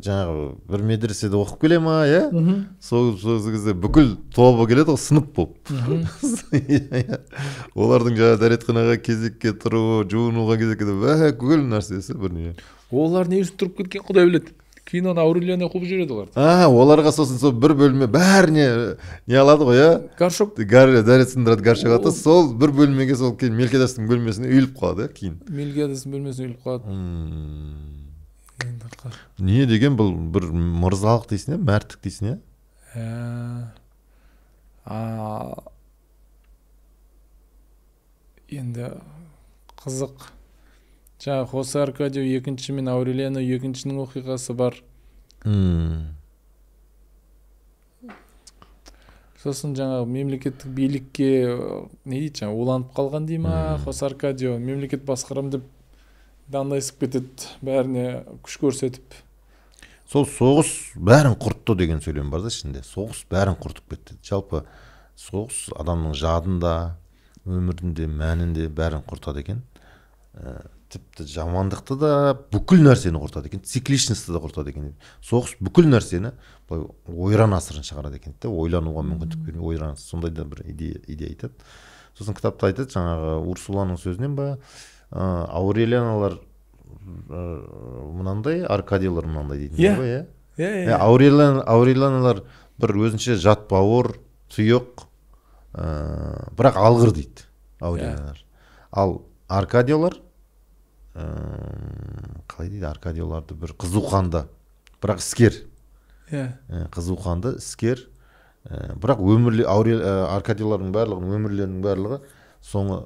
жаңағы бір медреседе оқып келе ма, иә? Сол кезде бүкіл тобы келеді ғой, сынып болып. Олардың жаңағы дәретханаға кезекке тұруы, жуынуға кезекке тұруы, бүкіл нәрсесі бір не. Олар не үшін тұрып кеткен Құдай біледі. Кейін ана Аурелианы қуып жібереді оларды. Оларға сосын сол бір бөлме бәріне не алады ғой, иә? Горшок. Дәрет сындырады, горшок алады. Сол бір бөлмеге сол кейін Мелькиадастың бөлмесіне үйіліп қалады, кейін. Мелькиадастың бөлмесіне үйіліп қалады. Не деген бұл бір мырзалық дейсің, мәрттік дейсің, иә? Енді қызық. Жаңа Хосе Аркадио екінші мен Аурелиано екіншінің оқиғасы бар. Сосын жаңа мемлекеттік билікке не дейді, жаңа уланып қалған дей ма, Хосе Аркадио мемлекет басқарам деп дандайсып кетеді, бәріне күш көрсетіп. Сол соғыс бәрін құртты деген сөйлем бар да ішінде. Соғыс бәрін құртып кетті. Жалпы соғыс адамның жадында, өмірінде, мәнінде бәрін құртады екен. Тіпті жамандықты да, бүкіл нәрсені құртады екен, цикличностьті да құртады екен. Соғыс бүкіл нәрсені былай ойран асырын шығарады екен, ойлануға мүмкіндік бермей, ойран, сондай да бір идея айтады. Сосын кітапта айтады, жаңағы Урсуланың сөзінен ба, Аурелианалар мынандай, Аркадиялар мынандай дейтін ғой, иә? Аурелианалар бір өзінше жат бауыр, тұйық, бірақ алғыр дейді Аурелианалар. Ал Аркадиялар қалай дейді, Аркадияларды бір қызуқанды, бірақ іскер. Қызуқанды, іскер, бірақ өмірлі Аркадиялардың барлығының өмірлерінің барлығы соңы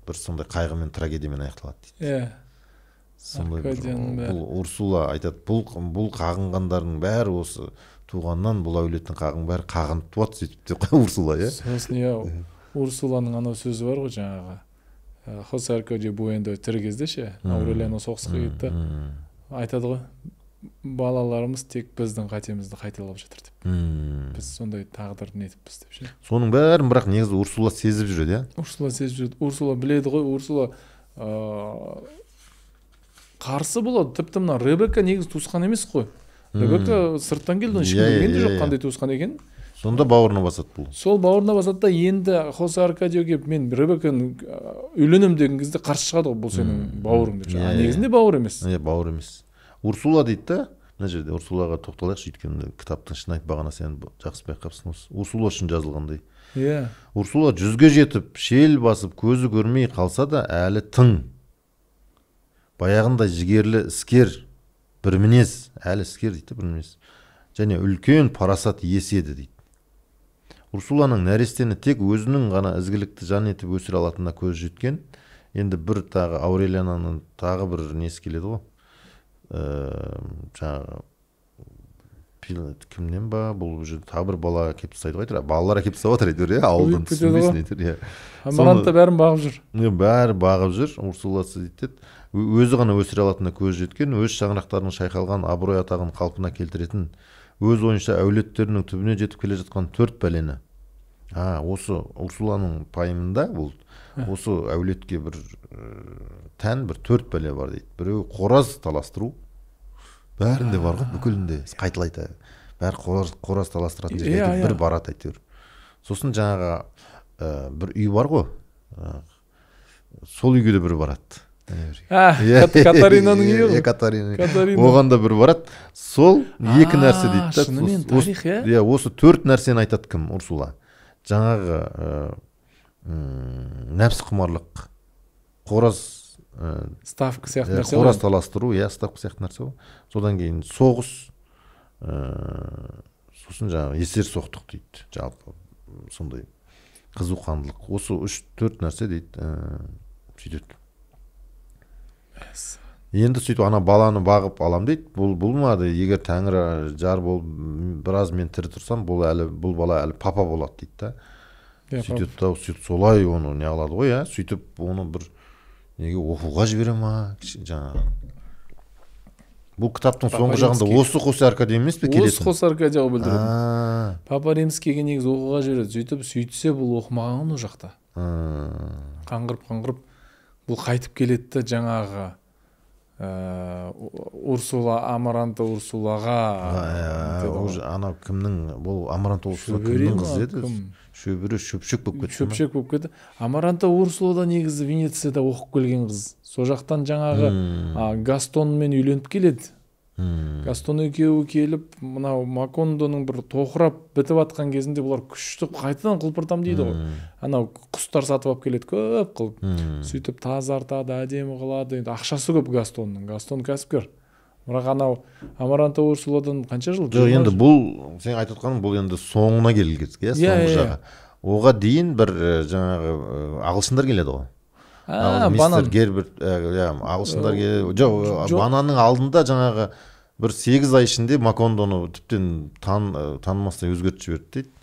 бір сондай қайғымен, трагедиямен аяқталады дейді. Сондай бұл Урсула айтады, бұл қағынғандардың бәрі осы туғаннан бұл әулеттің қағын бәрі қағынып туады сөйтіп деп Урсула, иә. Сосын иә, Урсуланың анау сөзі бар ғой жаңағы. Хосе Аркадио Буэндо тірі кезде ше, Аурелиано соғысқа кетті. Айтады ғой, балаларымыз тек біздің қатемізді қайталап жатыр деп. Біз сондай тағдыр нетіппіз деп ше. Соның бәрін бірақ негізі Урсула сезіп жүреді, иә? Урсула сезіп жүреді. Урсула біледі ғой, Урсула қарсы болады. Тіпті мына Ребекка негізі туысқан емес қой. Ребекка сырттан келді, ешкім білген де жоқ қандай туысқан екенін. Сонда бауырына басады бұл. Сол бауырына басады да, енді Хосе Аркадио келіп, мен Ребекканы үйленемін деген кезде қарсы шығады ғой, бұл сенің бауырың деп. Негізінде бауыр емес. Иә, бауыр емес. Урсула дейді да, Мына жерде Урсулаға тоқталайықшы, өйткені кітаптың шын айтып бағана сен жақсы байқапсың, Урсула үшін жазылғандай. Иә. Урсула 100-ге жетіп, шел басып, көзі көрмей қалса да әлі тың. Баяғындай жігерлі іскер, бір мінез, әлі іскер дейді, бір мінез. Және үлкен парасат иесі еді дейді. Урсуланың нәрестені тек өзінің ғана ізгілікті жан етіп өсіре алатынына көзі жеткен. Енді бір тағы Аурелиананың тағы бір несі келеді ғой. Жаңағы кімнен ба, бұл уже тағы бір бала әкеліп тастайды ғой, балалар әкеліп тастап жатыр әйтеуір, иә, ауылдан түсінбейсің әйтеуір, иә. Амаранта бәрін бағып жүр. Бәрі бағып жүр, Урсуласы дейді. Өзі ғана өсіре алатынына көзі жеткен, өз шаңырақтарының шайқалған абырой атағын қалпына келтіретін, өз ойынша әулеттерінің түбіне жетіп келе жатқан 4 бәлені. Осы Урсуланың пайымында бұл осы әулетке бір тән бір 4 бәле бар дейді. Біреуі қораз таластыру, бәрінде бар ғой, бүкілінде қайталайды. Бәрі қораз таластыратын жерге бір барады әйтеуір. Сосын жаңағы бір үй бар ғой, сол үйге де бір барады. Катаринаның үйі ғой. Катарина. Оған да бір барады. Сол екі нәрсе дейді да. Шынымен тарих, иә? Иә, осы 4 нәрсені айтады кім, Урсула. Жаңағы нәпсі құмарлық, қораз ставка сияқты нәрсе ғой. Қораз таластыру, иә, ставка сияқты нәрсе ғой. Содан кейін соғыс, сосын жаңағы есер соқтық дейді. Жалпы сондай қызуқандылық. Осы 3-4 нәрсе дейді, сөйтеді. Енді сөйтіп ана баланы бағып алам дейді. Бұл болмады. Егер тәңірі жар болып біраз мен тірі тұрсам, бұл әлі, бұл бала әлі папа болады дейді да. Сөйтіп та, сөйтіп солай оны не қылады ғой, иә. Сөйтіп оны бір неге оқуға жібере ма, жаңағы. Бұл кітаптың соңғы жағында осы Хосе Аркадий емес пе келетін? Осы Хосе Аркадий білдіреді. Папа Римскийге негізі оқуға жібереді. Сөйтіп, сөйтсе бұл оқымаған ол жақта. Қаңғырып бұл қайтып келеді жаңағы Урсула, Амаранта Урсулаға. Ана кімнің, бұл Амаранта Урсула кімнің қызы еді? Шөбере шөпшек болып кетті. Шөпшек болып кетті. Амаранта Урсула да негізі Венецияда оқып келген қыз. Сол жақтан жаңағы Гастонмен үйленіп келеді. Гастон екеуі келіп, мынау Макондоның бір тоқырап бітіп атқан кезінде бұлар күшті қайтадан құлпыртам дейді ғой. Анау құстар сатып алып келеді көп қылып. Сөйтіп тазартады, әдемі қылады. Енді ақшасы көп Гастонның. Гастон кәсіпкер. Бірақ анау Амаранта Урсуладан қанша жыл? Жоқ, енді бұл сен айтып отқаның бұл енді соңына келген, иә, соңғы жағы. Оға дейін бір жаңағы ағылшындар келеді ғой. Мистер Герберт, ағылшындар келеді. Жоқ, бананның алдында жаңағы бір 8 ай ішінде Макондоны тіптен танымастай өзгертіп жіберді дейді.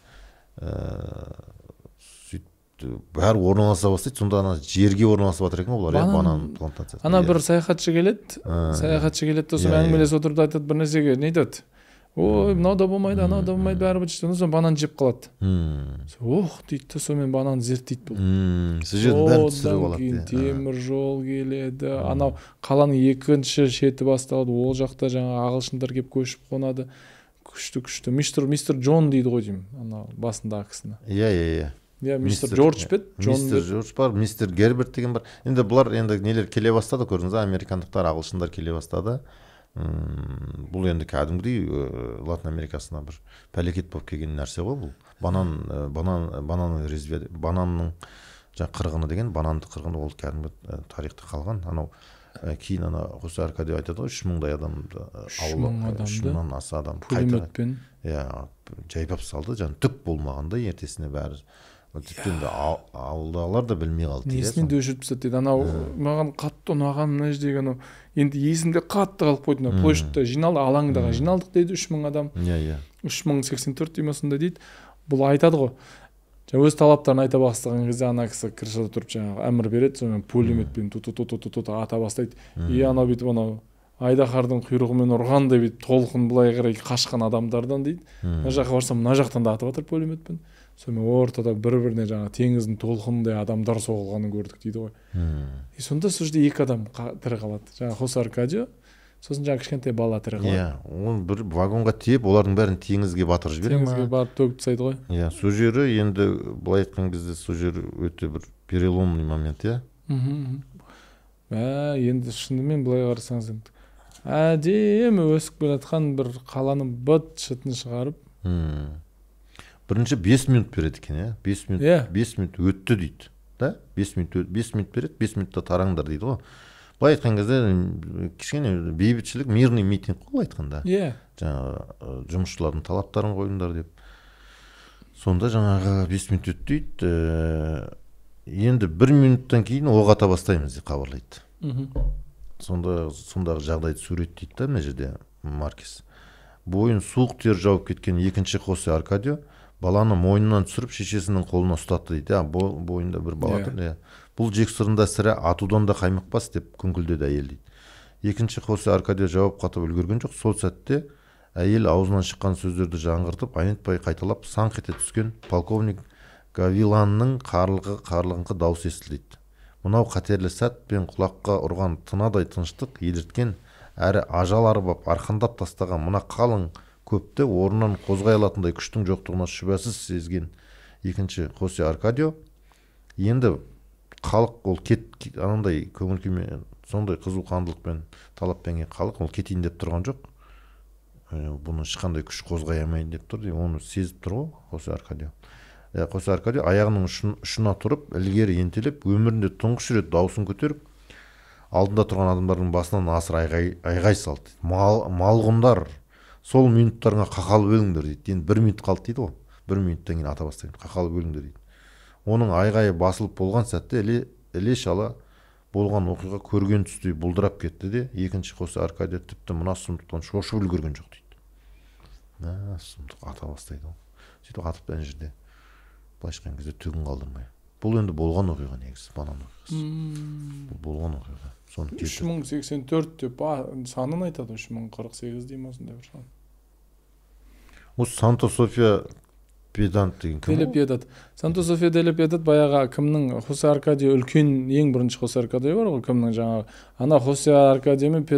Сөйтіп бәрі орналаса бастайды. Сонда ана жерге орналасып жатыр екен олар, банан плантациясы. Ана бір саяхатшы келеді, саяхатшы келеді, сосын әңгімелесіп отырып айтады бір нәрсеге, не айтады? Ой, мынау да болмайды, анау да болмайды, бәрі бітті. Сосын банан жеп қалады. Ох дейді, сонымен банан зерттейді бұл. Сюжеттің бәрін түсіріп алады. Кейін темір жол келеді, анау қаланың екінші шеті басталады, ол жақта жаңа ағылшындар келіп көшіп қонады. Күшті-күшті. Мистер Джон дейді ғой деймін, анау басындағы кісіні. Иә, иә, иә. Иә, мистер Джордж бе? Мистер Джордж бар, мистер Герберт деген бар. Енді бұлар енді нелер келе бастады, көрдіңіз, американдықтар, ағылшындар келе бастады. Бұл енді кәдімгідей Латын Америкасына бір пәлекет болып келген нәрсе ғой бұл. Бананның резве, бананның жаңа қырғыны деген, бананды қырғыны ол кәдімгі тарихта қалған. Анау кейін ана Хосе Аркадий айтады ғой, 3000-дай адамды ауылы, 3000-нан аса адам пулеметпен, иә, жайпап салды, жаңа түк болмағандай ертесіне бәрі. Тіптен де ауылдағылар да білмей қалды. Несінен де өшіріп тастады дейді. Анау маған қатты ұнаған мына жердегі анау, енді есімде қатты қалып қойды. Мына площадьта жиналды, алаңдағы жиналдық дейді 3000 адам. Иә, иә. 3084 деймін сонда дейді. Бұл айтады ғой. Жаңа өз талаптарын айта бастаған кезде ана кісі крышада тұрып жаңағы әмір береді, сонымен пулеметпен ту-ту-ту-ту-ту ата бастайды. И анау бүйтіп анау айдаһардың құйрығымен ұрғандай бүйтіп толқын былай қарай қашқан адамдардан дейді. Мына жаққа барсам, мына жақтан да атып жатыр пулеметпен. Сонымен ортада бір-біріне жаңа теңіздің толқынындай адамдар соғылғанын көрдік дейді ғой. И сонда сол жерде екі адам тірі қалады. Жаңа Хосе Аркадио, сосын жаңа кішкентай бала тірі қалады. Иә, оны бір вагонға тиеп, олардың бәрін теңізге батырып жібере ма? Теңізге барып төгіп тастайды ғой. Иә, сол жері енді былай айтқан кезде сол жері өте бір переломный момент, иә. Енді шынымен былай қарасаңыз енді Әдемі өсіп келе жатқан бір қаланы быт-шытын шығарып. Бірінші 5 минут береді екен, иә? 5 минут, Иә. 5 минут өтті дейді. Да? 5 минут, 5 минут береді, 5 минутта тараңдар дейді ғой. Былай айтқан кезде кішкене бейбітшілік, мирный митинг қой былай айтқанда. Иә. Жаңағы жұмысшылардың талаптарын қойыңдар деп. Сонда жаңағы 5 минут өтті дейді. Енді 1 минуттан кейін оқ ата бастаймыз деп хабарлайды. Сондағы жағдайды суреттейді да мына жерде Маркес. Бойын суық тер жауып кеткен екінші Хосе Аркадио баланы мойнынан түсіріп шешесінің қолына ұстатты дейді. Бойында бір бала тұр. Иә. Бұл жексұрында сірә атудан да қаймықпас деп күңкілдеді әйел дейді. Екінші Хосе Аркадио жауап қатып үлгерген жоқ. Сол сәтте әйел аузынан шыққан сөздерді жаңғыртып, айнытпай қайталап саңқ ете түскен полковник Гавиланның қарлығыңқы даусы естілді дейді. Мынау қатерлі сәт пен құлаққа ұрған тынадай тыныштық елірткен, әрі ажал арбап арқандап тастаған мына қалың көпті орнынан қозғай алатындай күштің жоқтығына шүбәсіз сезген екінші Хосе Аркадио енді халық ол кет анандай көңіл күймен, сондай қызу қандылықпен талаппен халық ол кетейін деп тұрған жоқ. Бұны ешқандай күш қозғай алмайын деп тұр, оны сезіп тұр ғой Хосе Аркадио. Хосе Аркадио аяғының ұшына тұрып, ілгері ентелеп, өмірінде тұңғыш рет даусын көтеріп, алдында тұрған адамдардың басынан асыр айғай салды. Малғұндар, сол минуттарыңа қақалып өліңдер дейді. Енді 1 минут қалды дейді ғой. 1 минуттан кейін ата бастаймын, қақалып өліңдер дейді. Оның айғайы басылып болған сәтте іле шала болған оқиға көрген түстей бұлдырап кетті де, екінші Хосе Аркадио тіпті мына сұмдықтан шошып үлгерген жоқ дейді. Сұмдық ата бастайды ғой. Сөйтіп атып ана жерде былайша айтқан кезде түгін қалдырмай. Бұл енді болған оқиға негізі, банан оқиғасы. Бұл болған оқиға. Соны 3084 деп санын айтады, 3048 деймін осындай бір сан. Осы Санта София Педант деген кім? Де ла Пьедад. Санта София де ла Пьедад баяғы кімнің Хосе Аркадио үлкен, ең бірінші Хосе Аркадио бар ғой, кімнің жаңағы ана Хосе Аркадио мен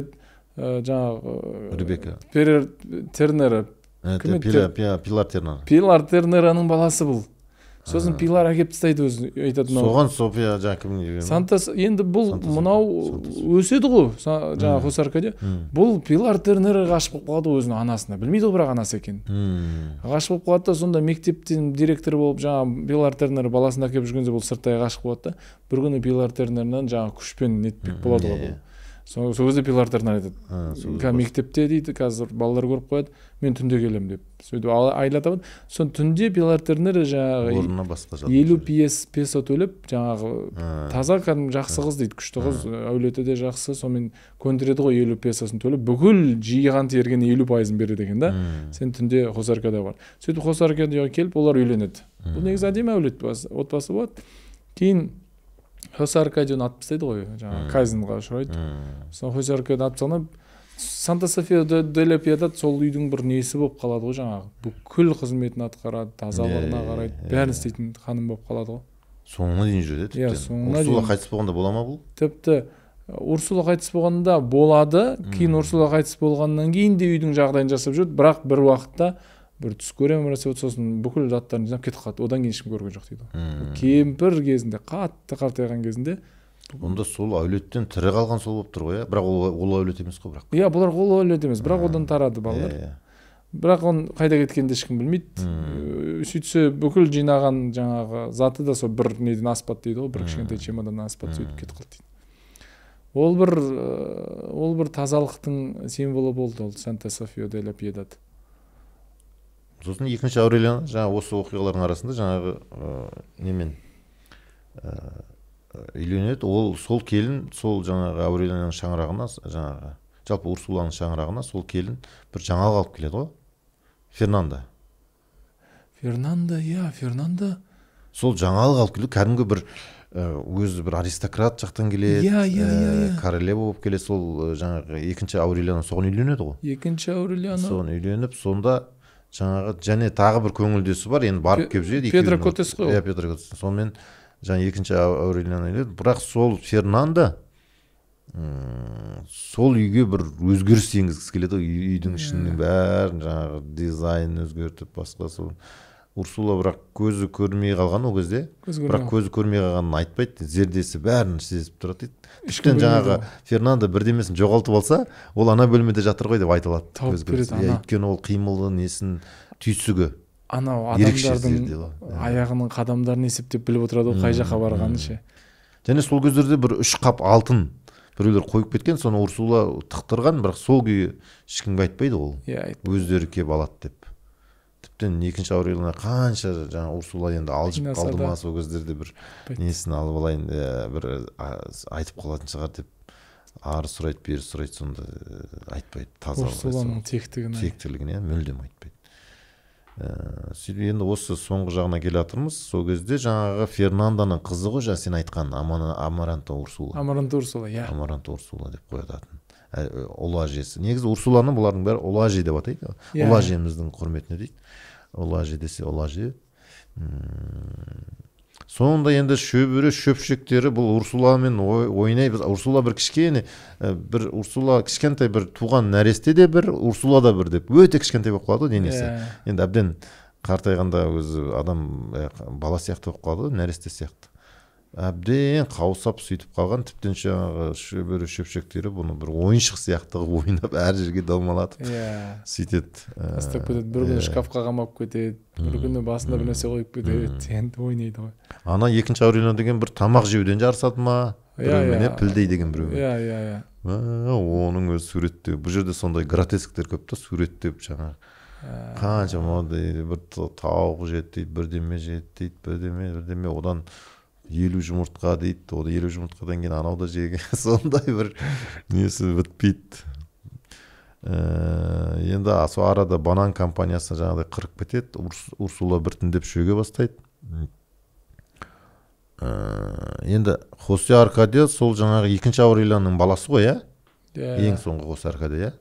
жаңағы Ребекка Перер Тернера, Пилар Тернера. Пилар Тернераның баласы бұл. Сосын Пилар әкеп тастайды өзі, айтады мынау. Соған София жаңа кім деген? Сантас енді бұл мынау өседі ғой, жаңа Хосе Аркадио. Бұл Пилар Тернера ғашық болып қалады өзінің анасына. Білмейді ғой бірақ анасы екен. Ғашық болып қалады да, сонда мектептен директор болып жаңа Пилар Тернер баласын әкеп жүргенде бұл сырттай ғашық болады да. Бір күні Пилар Тернерінен жаңа күшпен нетпек болады ғой бұл. Сол кезде Пилар Тернер айтады. Мектепте дейді, қазір балалар көріп қояды, мен түнде келемін деп. Сөйтіп айла табады. Сон түнде Пилар Тернер жаңағы орнына басқа жат. 50 песо төлеп, жаңағы таза кәдімгі жақсы қыз дейді, күшті қыз, әулеті де жақсы, сонымен көндіреді ғой 50 песосын төлеп, бүкіл жиған терген 50%-ын береді екен да. Сен түнде Хосе Аркадиоға бар. Сөйтіп Хосе Аркадиоға келіп олар үйленеді. Бұл негізі әдемі әулет отбасы болады. Кейін Хосе Аркадионы атып тастайды ғой, жаңағы казньға ұшырайды. Сосын Хосе Аркадионы атып тастағанда Санта София де ла Пьедад сол үйдің бір несі болып қалады ғой, жаңағы бүкіл қызметін атқарады, тазалығына қарайды, бәрін істейтін ханым болып қалады ғой. Соңына дейін жүреді тіпті. Иә, соңына дейін. Урсула қайтыс болғанда бола ма бұл? Тіпті Урсула қайтыс болғанда болады. Кейін Урсула қайтыс болғаннан кейін де үйдің жағдайын жасап жүрді, бірақ бір уақытта бір түс көремін, бір нәрсе болды, сосын бүкіл заттарын жинап кетіп қалды. Одан кейін ешкім көрген жоқ дейді. Кемпір кезінде, қатты қартайған кезінде. Онда сол әулеттен тірі қалған сол болып тұр ғой, иә? Бірақ ол әулет емес қой бірақ. Иә, бұлар ол әулет емес, бірақ одан тарады балалар. Бірақ оның қайда кеткенін де ешкім білмейді. Сөйтсе бүкіл жинаған жаңағы заты да сол бір неден аспады дейді ғой, бір кішкентай чемоданнан аспады, сөйтіп кетіп қалды дейді. Ол бір тазалықтың символы болды ол Санта София де ла Пьедад. Сосын екінші Аурелиана жаңа осы оқиғалардың арасында жаңағы немен үйленеді. Ол сол келін, сол жаңағы Аурелиананың шаңырағына, жаңағы жалпы Урсуланың шаңырағына сол келін бір жаңалық алып келеді ғой. Фернандо. Фернандо, иә, Фернандо. Сол жаңалық алып келеді, кәдімгі бір өзі бір аристократ жақтан келеді. Иә. Королева болып келеді. Сол жаңағы екінші Аурелиана соған үйленеді ғой. Екінші Аурелиана. Соған үйленіп, сонда жаңағы және тағы бір көңілдесі бар, енді барып келіп жүреді. Педро Котес қой. Иә, Педро Котес. Сонымен жаңа екінші Аурелиана үйленеді. Бірақ сол Фернандо сол үйге бір өзгеріс енгізгісі келеді ғой. Үйдің ішінің бәрін жаңағы дизайн өзгертіп, басқа сол Урсула бірақ көзі көрмей қалған ол кезде. Бірақ көзі көрмей қалғанын айтпайды, зердесі бәрін сезіп тұрады дейді. Тіптен жаңағы Фернандо бірдемесін жоғалтып алса, ол ана бөлмеде жатыр ғой деп айта алады. Тауып береді ана. Өйткені ол қимылы, несін, түйсігі. Анау адамдардың аяғының қадамдарын есептеп біліп отырады ғой, қай жаққа барғанын ше. Және сол кездерде бір 3 қап алтын біреулер қойып кеткен, соны Урсула тықтырған, бірақ сол күйі ешкімге айтпайды ол. Өздері кеп алады деп. Тіптен екінші Аурелиана қанша жаңа Урсула енді алжып қалды ма сол кездерде бір несін алып алайын, бір айтып қалатын шығар деп ары сұрайды, бері сұрайды, сонда айтпайды. Таза Урсуланың тектігін. Тектілігіне мүлдем айтпайды. Сөйтіп енді осы соңғы жағына келе жатырмыз. Сол кезде жаңағы Фернанданың қызы ғой, жаңа сен айтқан Амаранта Урсула. Амаранта Урсула, иә. Амаранта Урсула деп қояды атын. Ұлы әжесі. Негізі Урсуланы бұлардың бәрі ұлы әже деп атайды. Ұлы әжеміздің құрметіне дейді. Ұлы әже десе ұлы әже. Соңында енді шөбере шөпшектері бұл Урсуламен ойнай. Біз Урсула бір кішкене, бір Урсула кішкентай бір туған нәресте де бір, Урсула да бір деп өте кішкентай болып қалады ғой денесі. Енді әбден қартайғанда өзі адам бала сияқты болып қалады ғой, нәресте сияқты. Әбден қаусап сөйтіп қалған, тіптен жаңағы шөбере шөпшектері бұны бір ойыншық сияқты қылып ойнап әр жерге домалатып сөйтеді. Тастап кетеді, бір күні шкафқа қамап кетеді, бір күні басында бір нәрсе қойып кетеді, енді ойнайды ғой. Ана екінші Аурелиана деген бір тамақ жеуден жарысады ма? Біреумен, пілдей деген біреумен. Иә, иә. Оның өзі суреттеу. Бұл жерде сондай гротесктер көп та, суреттеп жаңағы. Қанша бір тауық жеді дейді, бірдеме жеді дейді, бірдеме, бірдеме, одан 50 жұмыртқа дейді, ода 50 жұмыртқадан кейін анау да жеген. Сондай бір несі бітпейді. Енді сол арада банан компаниясы жаңағыдай қырып кетеді. Урсула біртіндеп шөге бастайды. Енді Хосе Аркадио сол жаңағы екінші Аурелианың баласы ғой, иә? Ең соңғы Хосе Аркадио, иә?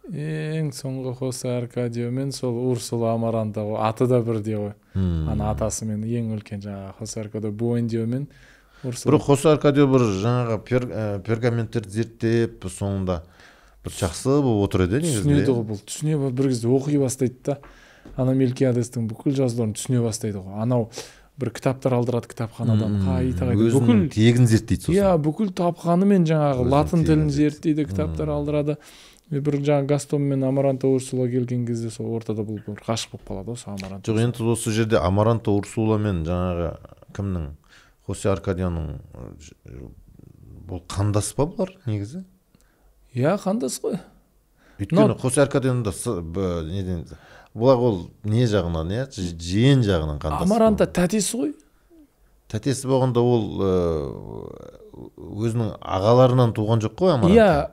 Ең соңғы Хосе Аркадио мен сол Урсула Амаранта ғой, аты да бірдей ғой. Ана атасымен ең үлкен жаңағы Хосе Аркадио Буэндио мен Урсула. Бір Хосе Аркадио бір жаңағы пергаменттерді зерттеп, соңында бір жақсы болып отыр еді негізінде. Түсінеді ғой бұл, түсіне бір кезде оқи бастайды да. Ана Мелькиадестің бүкіл жазуларын түсіне бастайды ғой. Анау бір кітаптар алдырады кітапханадан, қайта-қайта өзінің тегін зерттейді сосын. Иә, бүкіл тапқанымен жаңағы латын тілін зерттейді, кітаптар алдырады. Бір жаңа Гастон мен Амаранта Урсула келген кезде сол ортада бұл бір ғашық болып қалады ғой сол Амаранта. Жоқ, енді осы жерде Амаранта Урсула мен жаңағы кімнің, Хосе Аркадионың бұл қандас па бұлар негізі? Иә, қандас қой. Өйткені Хосе Аркадионың да неден бұлар ол не жағынан, иә, жиен жағынан қандас. Амаранта тәтесі ғой. Тәтесі болғанда ол өзінің ағаларынан туған жоқ қой Амаранта. Иә.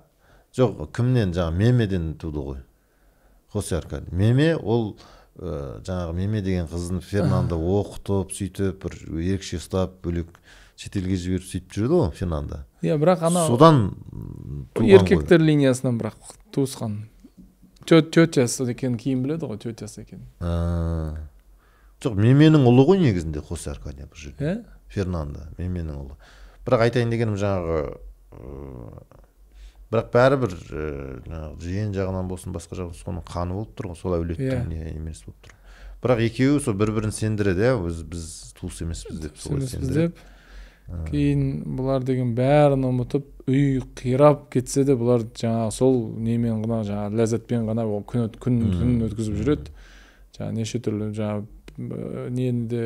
Жоқ, кімнен, жаңағы Мемеден туды ғой. Хосе Аркадио. Меме ол жаңағы Меме деген қызын Фернандо оқытып, сөйтіп бір ерекше ұстап, бөлек шетелге жіберіп сөйтіп жүреді ғой Фернандо. Иә, бірақ ана содан туған еркектер линиясынан бірақ туысқан. Тетясы екен, кейін біледі ғой, тетясы екен. Жоқ, Меменің ұлы ғой негізінде Хосе Аркадио бұл жерде. Фернандо, Меменің ұлы. Бірақ айтайын дегенім жаңағы, бірақ бәрібір жиен жағынан болсын, басқа жағынан соның қаны болып тұр ғой, сол әулеттің немересі болып тұр. Бірақ екеуі сол бір-бірін сендіреді, иә, біз туыс емеспіз деп солай сендіреді. Кейін бұлар деген бәрін ұмытып, үй қирап кетсе де бұлар жаңағы сол немен ғана, жаңағы ләззатпен ғана ол күн күн өткізіп жүреді. Жаңағы неше түрлі жаңағы нені де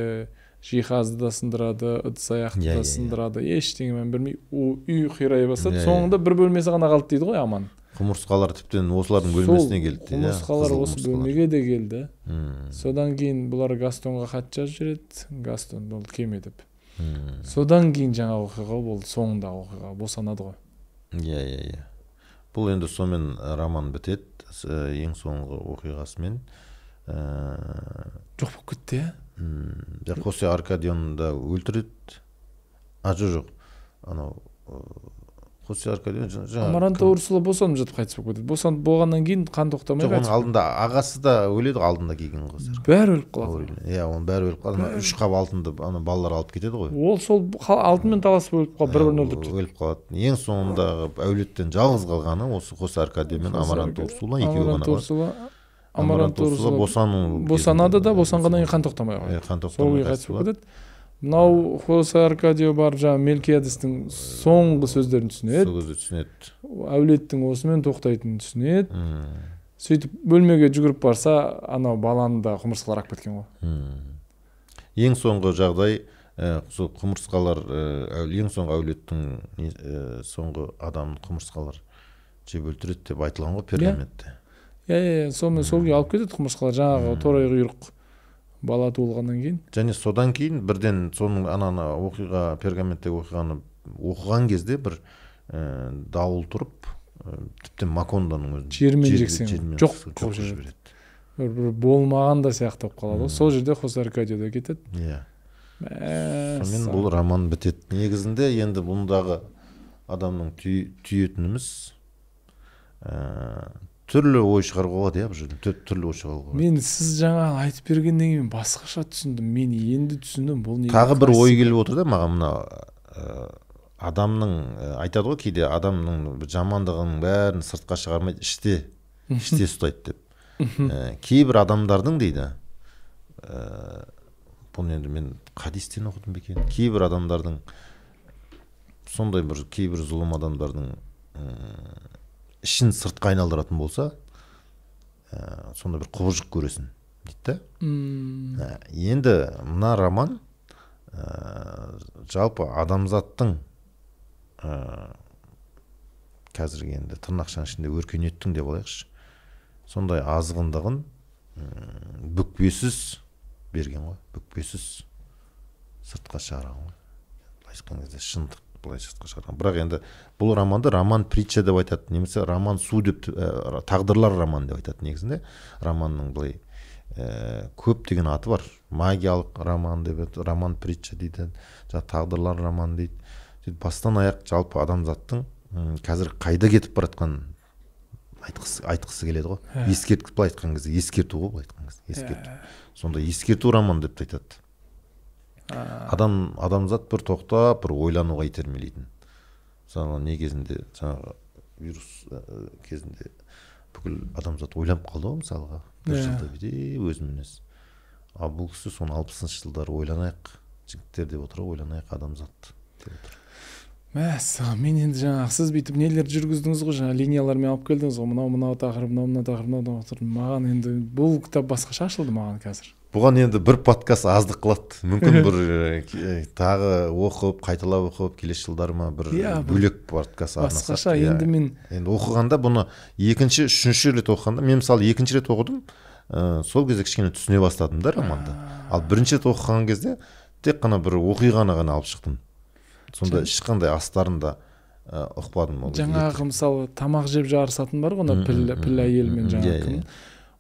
жиһазды да сындырады, ыдыс аяқты да сындырады, ештеңемен білмей үй қирай бастады. Соңында бір бөлмесі ғана қалды дейді ғой аман. Құмырсқалар тіптен осылардың бөлмесіне келді дейді. Құмырсқалар осы бөлмеге де келді. Содан кейін бұлар Гастонға хат жазып жібереді. Гастон болды келме деп. Содан кейін жаңа оқиға болды, соңындағы оқиға босанады ғой. Иә, иә, иә. Бұл енді сонымен роман бітеді, ең соңғы оқиғасымен. Жоқ болып кетті, иә? Хосе Аркадионы да өлтіреді. А, жоқ, анау Хосе Аркадион Амаранта Урсула босанып жатып қайтыс болып кетеді. Босанып болғаннан кейін қан тоқтамай қайтыс. Жоқ, оның алдында ағасы да өледі, алдында келген Хосе. Бәрі өліп қалады. Иә, оның бәрі өліп қалады. 3 қап алтынды ана балалар алып кетеді ғой. Ол сол алтынмен таласып өліп қалады, бір-бірін өлтіріп кетеді. Өліп қалады. Ең соңындағы әулеттен жалғыз қалғаны осы Хосе Аркадио мен Амаранта Урсула екеуі ғана. Амаранта Урсула, Амарантосула босану босанады да, босанғаннан кейін қан тоқтамай қояды. Қан тоқтамай қайтыс болып кетеді. Мынау Хосе Аркадио барып жаңағы Мелькиадестің соңғы сөздерін түсінеді. Сол кезде түсінеді. Әулеттің осымен тоқтайтынын түсінеді. Сөйтіп бөлмеге жүгіріп барса, анау баланы да құмырсқалар алып кеткен ғой. Ең соңғы жағдай, сол құмырсқалар, ең соңғы әулеттің соңғы адамын құмырсқалар жеп өлтіреді деп айтылған ғой пергаментте. Иә, сонымен сол күйі алып кетеді құмырсқалар, жаңағы торай құйрық бала туылғаннан кейін. Және содан кейін бірден соның ананы оқиға, пергаменттегі оқиғаны оқыған кезде бір дауыл тұрып, тіптен Маконданың өзін жермен жексен жоқ қылып жібереді. Бір болмаған да сияқты болып қалады ғой. Сол жерде Хосе Аркадио да кетеді. Иә. Сонымен бұл роман бітеді. Негізінде енді бұндағы адамның түйетініміз түрлі ой шығаруға болады, иә, бұл жерде түрлі ой шығаруға болады. Мен сіз жаңа айтып бергеннен кейін басқаша түсіндім. Мен енді түсіндім бұл не. Тағы бір ой келіп отыр да маған, мына адамның айтады ғой кейде, адамның жамандығының бәрін сыртқа шығармайды, іште ұстайды деп. Кейбір адамдардың дейді, бұны енді мен хадистен оқыдым ба екен, кейбір адамдардың сондай бір кейбір зұлым адамдардың ішін сыртқа айналдыратын болса, сондай бір құбыжық көресің дейді да. Енді мына роман жалпы адамзаттың қазіргі енді тырнақшаның ішінде өркениеттің деп алайықшы, сондай азғындығын бүкпесіз берген ғой, бүкпесіз сыртқа шығарған ғой. Былайша айтқан кезде шындық былай сыртқа шығарған. Бірақ енді бұл романды роман притча деп айтады, немесе роман су деп, тағдырлар роман деп айтады. Негізінде романның былай көптеген аты бар. Магиялық роман деп, роман притча дейді, тағдырлар роман дейді. Бастан аяқ жалпы адамзаттың қазір қайда кетіп бара жатқанын айтқысы келеді ғой. Ескертіп, былай айтқан кезде ескерту ғой, былай айтқан кезде ескерту. Сонда ескерту роман деп те айтады. Адамзат бір тоқтап, бір ойлануға итермелейтін. Мысалы, не кезінде, жаңағы вирус кезінде бүкіл адамзат ойланып қалды ғой, мысалға. Бір жылда бүйтіп өзімен өзі. Ал бұл кісі соны 60-шы жылдары ойланайық, жігіттер деп отыр, ойланайық адамзат деп отыр. Мәссаған, мен енді жаңағы сіз бүйтіп нелер жүргіздіңіз ғой, жаңа линиялармен алып келдіңіз ғой, мынау мынау тақырып, мынау мынау тақырып, мынау тақырып. Маған енді бұл кітап басқаша ашылды маған қазір. Бұған енді бір подкаст аздық қылады. Мүмкін бір тағы оқып, қайталап оқып, келесі жылдары ма бір бөлек подкаст арнасақ. Басқаша енді мен енді оқығанда бұны екінші, үшінші рет оқығанда, мен мысалы екінші рет оқыдым, сол кезде кішкене түсіне бастадым да романды. Ал бірінші рет оқыған кезде тек қана бір оқиғаны ғана алып шықтым. Сонда ешқандай астарын да ұқпадым. Жаңағы мысалы тамақ жеп жарысатын бар ғой, піл әйелмен жаңағы кім.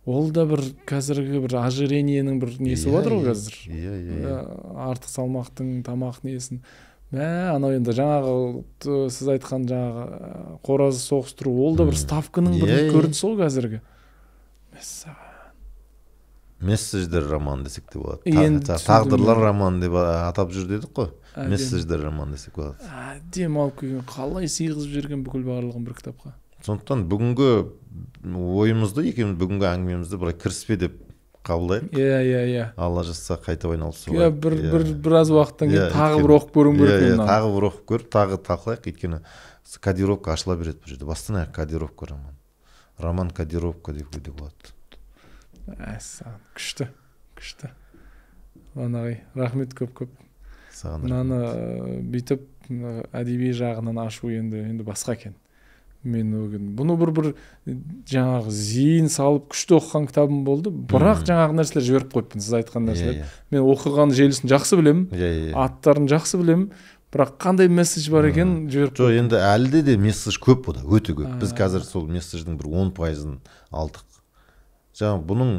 Ол да бір қазіргі бір ожирениенің бір несі болады ғой қазір. Артық салмақтың тамақ несін. Анау енді жаңағы сіз айтқан жаңағы қораз соғыстыру, ол да бір ставканың бір көрінісі ғой қазіргі. Мәссаған. Месседждер роман десек те болады. Тағдырлар роман деп атап жүр дедік қой. Месседждер роман десек болады. Әдемі алып келген, қалай сыйғызып жіберген бүкіл барлығын бір кітапқа. Сондықтан бүгінгі ойымызды, екеуміз бүгінгі әңгімемізді былай кіріспе деп қабылдайық. Иә. Алла жазса қайта айналып солай. Иә, біраз уақыттан кейін тағы бір оқып көруім керек мен мынаны. Тағы бір оқып көріп, тағы талқылайық, өйткені кодировка ашыла береді бұл жерде. Бастан аяқ кодировка роман. Роман кодировка деп деуге болады. Мәссаған, күшті, күшті. Ұлан ағай, рахмет көп-көп. Саған мынаны бүйтіп әдеби жағынан ашу енді басқа екен. Мен бұны бір жаңағы зейін салып күшті оқыған кітабым болды, бірақ жаңағы нәрселер жіберіп қойыппын, сіз айтқан нәрселер. Мен оқыған желісін жақсы білемін, аттарын жақсы білемін, бірақ қандай месседж бар екенін жіберіп. Жоқ, енді әлі де месседж көп бұда, өте көп. Біз қазір сол месседждің бір 10%-ын алдық. Жаңа бұның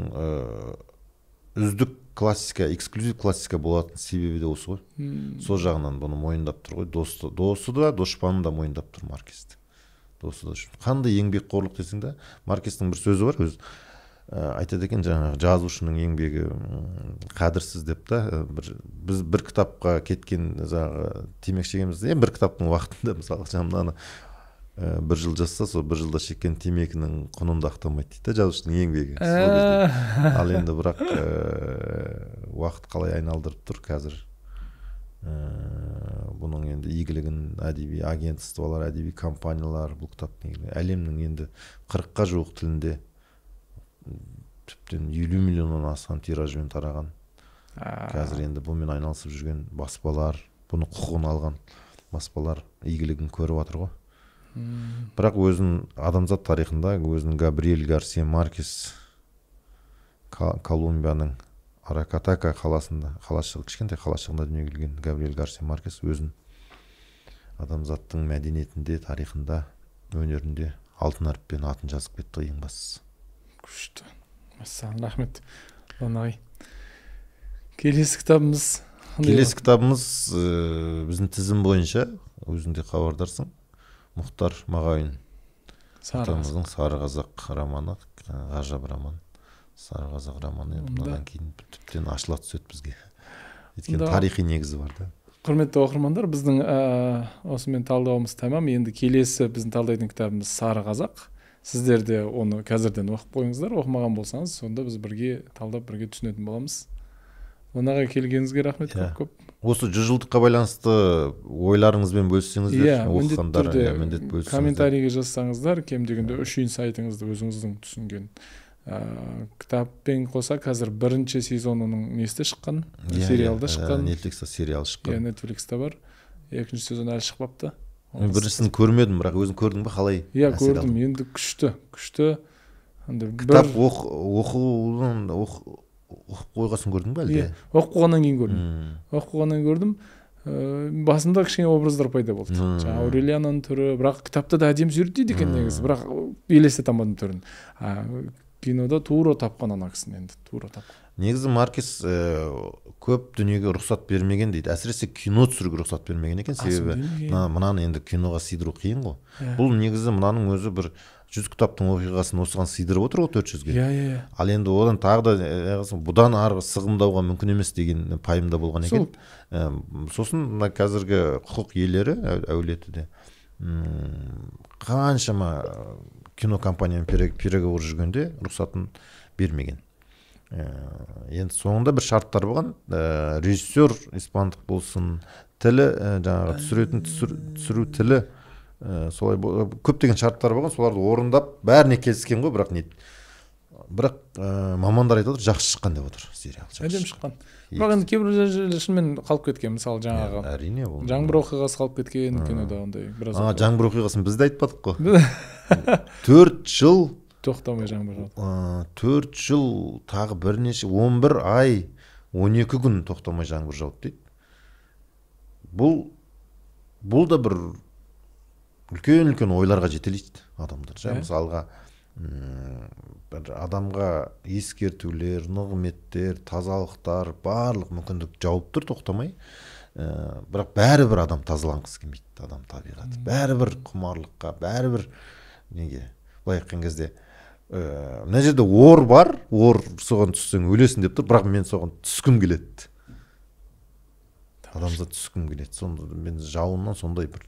үздік классика, эксклюзив классика болатын себебі де осы ғой. Сол жағынан бұны мойындап тұр ғой. Досы да, дұшпаны да мойындап тұр Маркесті. Досы да. Қандай еңбекқорлық десең де, Маркестің бір сөзі бар, өзі айтады екен, жаңағы жазушының еңбегі қадірсіз деп та, біз бір кітапқа кеткен жаңағы темекі шегеміз, бір кітаптың уақытында мысалы жаңағы мынаны Бір жыл жазса, сол бір жылда шеккен темекінің құнын да ақтамайды дейді да жазушының еңбегі сол кезде. Ал енді бірақ уақыт қалай айналдырып тұр қазір. Бұның енді игілігін әдеби агентстволар, әдеби компаниялар, бұл кітаптың игілігі әлемнің енді 40-қа жуық тілінде, тіптен 50 миллионнан астам тиражбен тараған. Қазір енді бұнымен айналысып жүрген баспалар, бұны құқығын алған баспалар игілігін көріп жатыр ғой. Бірақ өзін адамзат тарихында өзінің Габриэль Гарсия Маркес Колумбияның Аракатака қаласында, қалашығы, кішкентай қалашығында дүниеге келген Габриэль Гарсия Маркес өзін адамзаттың мәдениетінде, тарихында, өнерінде алтын әріппен атын жазып кетті, ең бастысы. Күшті. Мәссаған, рахмет. Ағай. Келесі кітабымыз қандай? Келесі кітабымыз біздің тізім бойынша, өзің де хабардарсың, Мұхтар Мағауин Сары қазақ. атамыздың «Сары қазақ» романы, ғажап роман. «Сары қазақ» романы енді мынадан кейін тіптен ашыла түседі бізге, өйткені тарихи негізі бар да. Құрметті оқырмандар, біздің осымен талдауымыз тәмам. Енді келесі біздің талдайтын кітабымыз «Сары қазақ». Сіздер де оны қазірден оқып қойыңыздар. Оқымаған болсаңыз, сонда біз бірге талдап, бірге түсінетін боламыз. Онаға келгеніңізге рахмет көп көп. Осы 100 жылдыққа байланысты ойларыңызбен бөліссеңіздер, Иә, міндетті оқығандар, түрде иә, міндетті бөліссеңіздер. Комментарийге жазсаңыздар, кем дегенде үш инсайтыңызды, өзіңіздің түсінген кітаппен қоса қазір бірінші сезонының несі де шыққан, сериалы да шыққан. Netflixте сериал шыққан. Netflixте бар. Екінші сезон әлі шықпапты. Мен біріншісін көрмедім, бірақ өзің көрдің ба, қалай Иә, әсер көрдім. алдың? Енді күшті, күшті. Енді Кітап оқудан оқып қойғасын көрдің ба әлде? Иә, оқып қойғаннан кейін көрдім. Оқып қойғаннан кейін көрдім. Басымда кішкене образдар пайда болды. Жаңа Аурелиананың түрі, бірақ кітапта да әдемі суреттейді екен негізі, бірақ елестете алмадым түрін. Кинода тура тапқан ана кісіні, енді тура тапқан. Негізі Маркес көп дүниеге рұқсат бермеген дейді, әсіресе кино түсіруге рұқсат бермеген екен, себебі Сондай ма екен? Мынаны енді киноға сыйдыру қиын ғой. Бұл негізі мынаның өзі бір 100 кітаптың оқиғасын осыған сыйдырып отыр ғой 400-ге. Иә, иә, иә. Ал енді одан тағы да бұдан ары сығымдауға мүмкін емес деген пайымда болған екен. Сосын мына қазіргі құқық иелері, әулеті де қаншама кино компаниямен переговор жүргенде рұқсатын бермеген. Енді соңында бір шарттар болған. Режиссер испандық болсын, тілі, жаңағы түсіретін түсіру тілі, солай көптеген шарттар болған, соларды орындап бәріне келіскен ғой, бірақ не, бірақ мамандар айтып отыр, жақсы шыққан деп отыр сериал, жақсы Әдемі шыққан. шыққан. Бірақ енді кейбір жерлер шынымен қалып кеткен, мысалы жаңағы Иә, әрине, ол жаңбыр оқиғасы қалып кеткен кинода, ондай біраз оқиға. Жаңбыр оқиғасын біз де айтпадық қой. 4 жыл тоқтамай жаңбыр жауды. 4 жыл тағы бірнеше 11 ай 12 күн тоқтамай жаңбыр жауды дейді. Бұл да бір үлкен-үлкен ойларға жетелейді адамдар. Мысалға, бір адамға ескертулер, нығметтер, тазалықтар, барлық мүмкіндік жауып тұр тоқтамай. Бірақ бәрібір адам тазаланғысы келмейді, адам табиғаты. Бәрібір құмарлыққа, бәрібір неге? Былай айтқан кезде, мына жерде ор бар, ор соған түссең өлесің деп тұр, бірақ мен соған түскім келеді. Адамзат түскім келеді. Сонда мен жауыннан сондай бір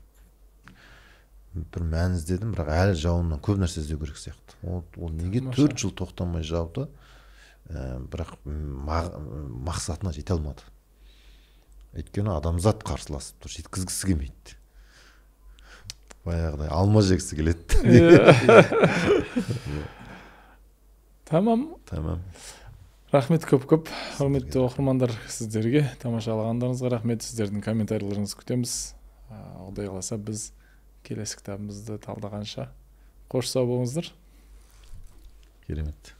мән іздедім, бірақ әлі жауыннан көп нәрсе іздеу керек сияқты. Ол неге 4 жыл тоқтамай жауды, бірақ мақсатына жете алмады. Өйткені адамзат қарсыласып тұр, жеткізгісі келмейді. Баяғыдай алма жегісі келеді. Тамам. Тамам. Рахмет көп-көп. Құрметті оқырмандар, сіздерге тамашалағандарыңызға рахмет. Сіздердің комментарийлеріңізді күтеміз. Құдай қаласа, біз келесі кітабымызды талдағанша қош сау болыңыздар. Керемет.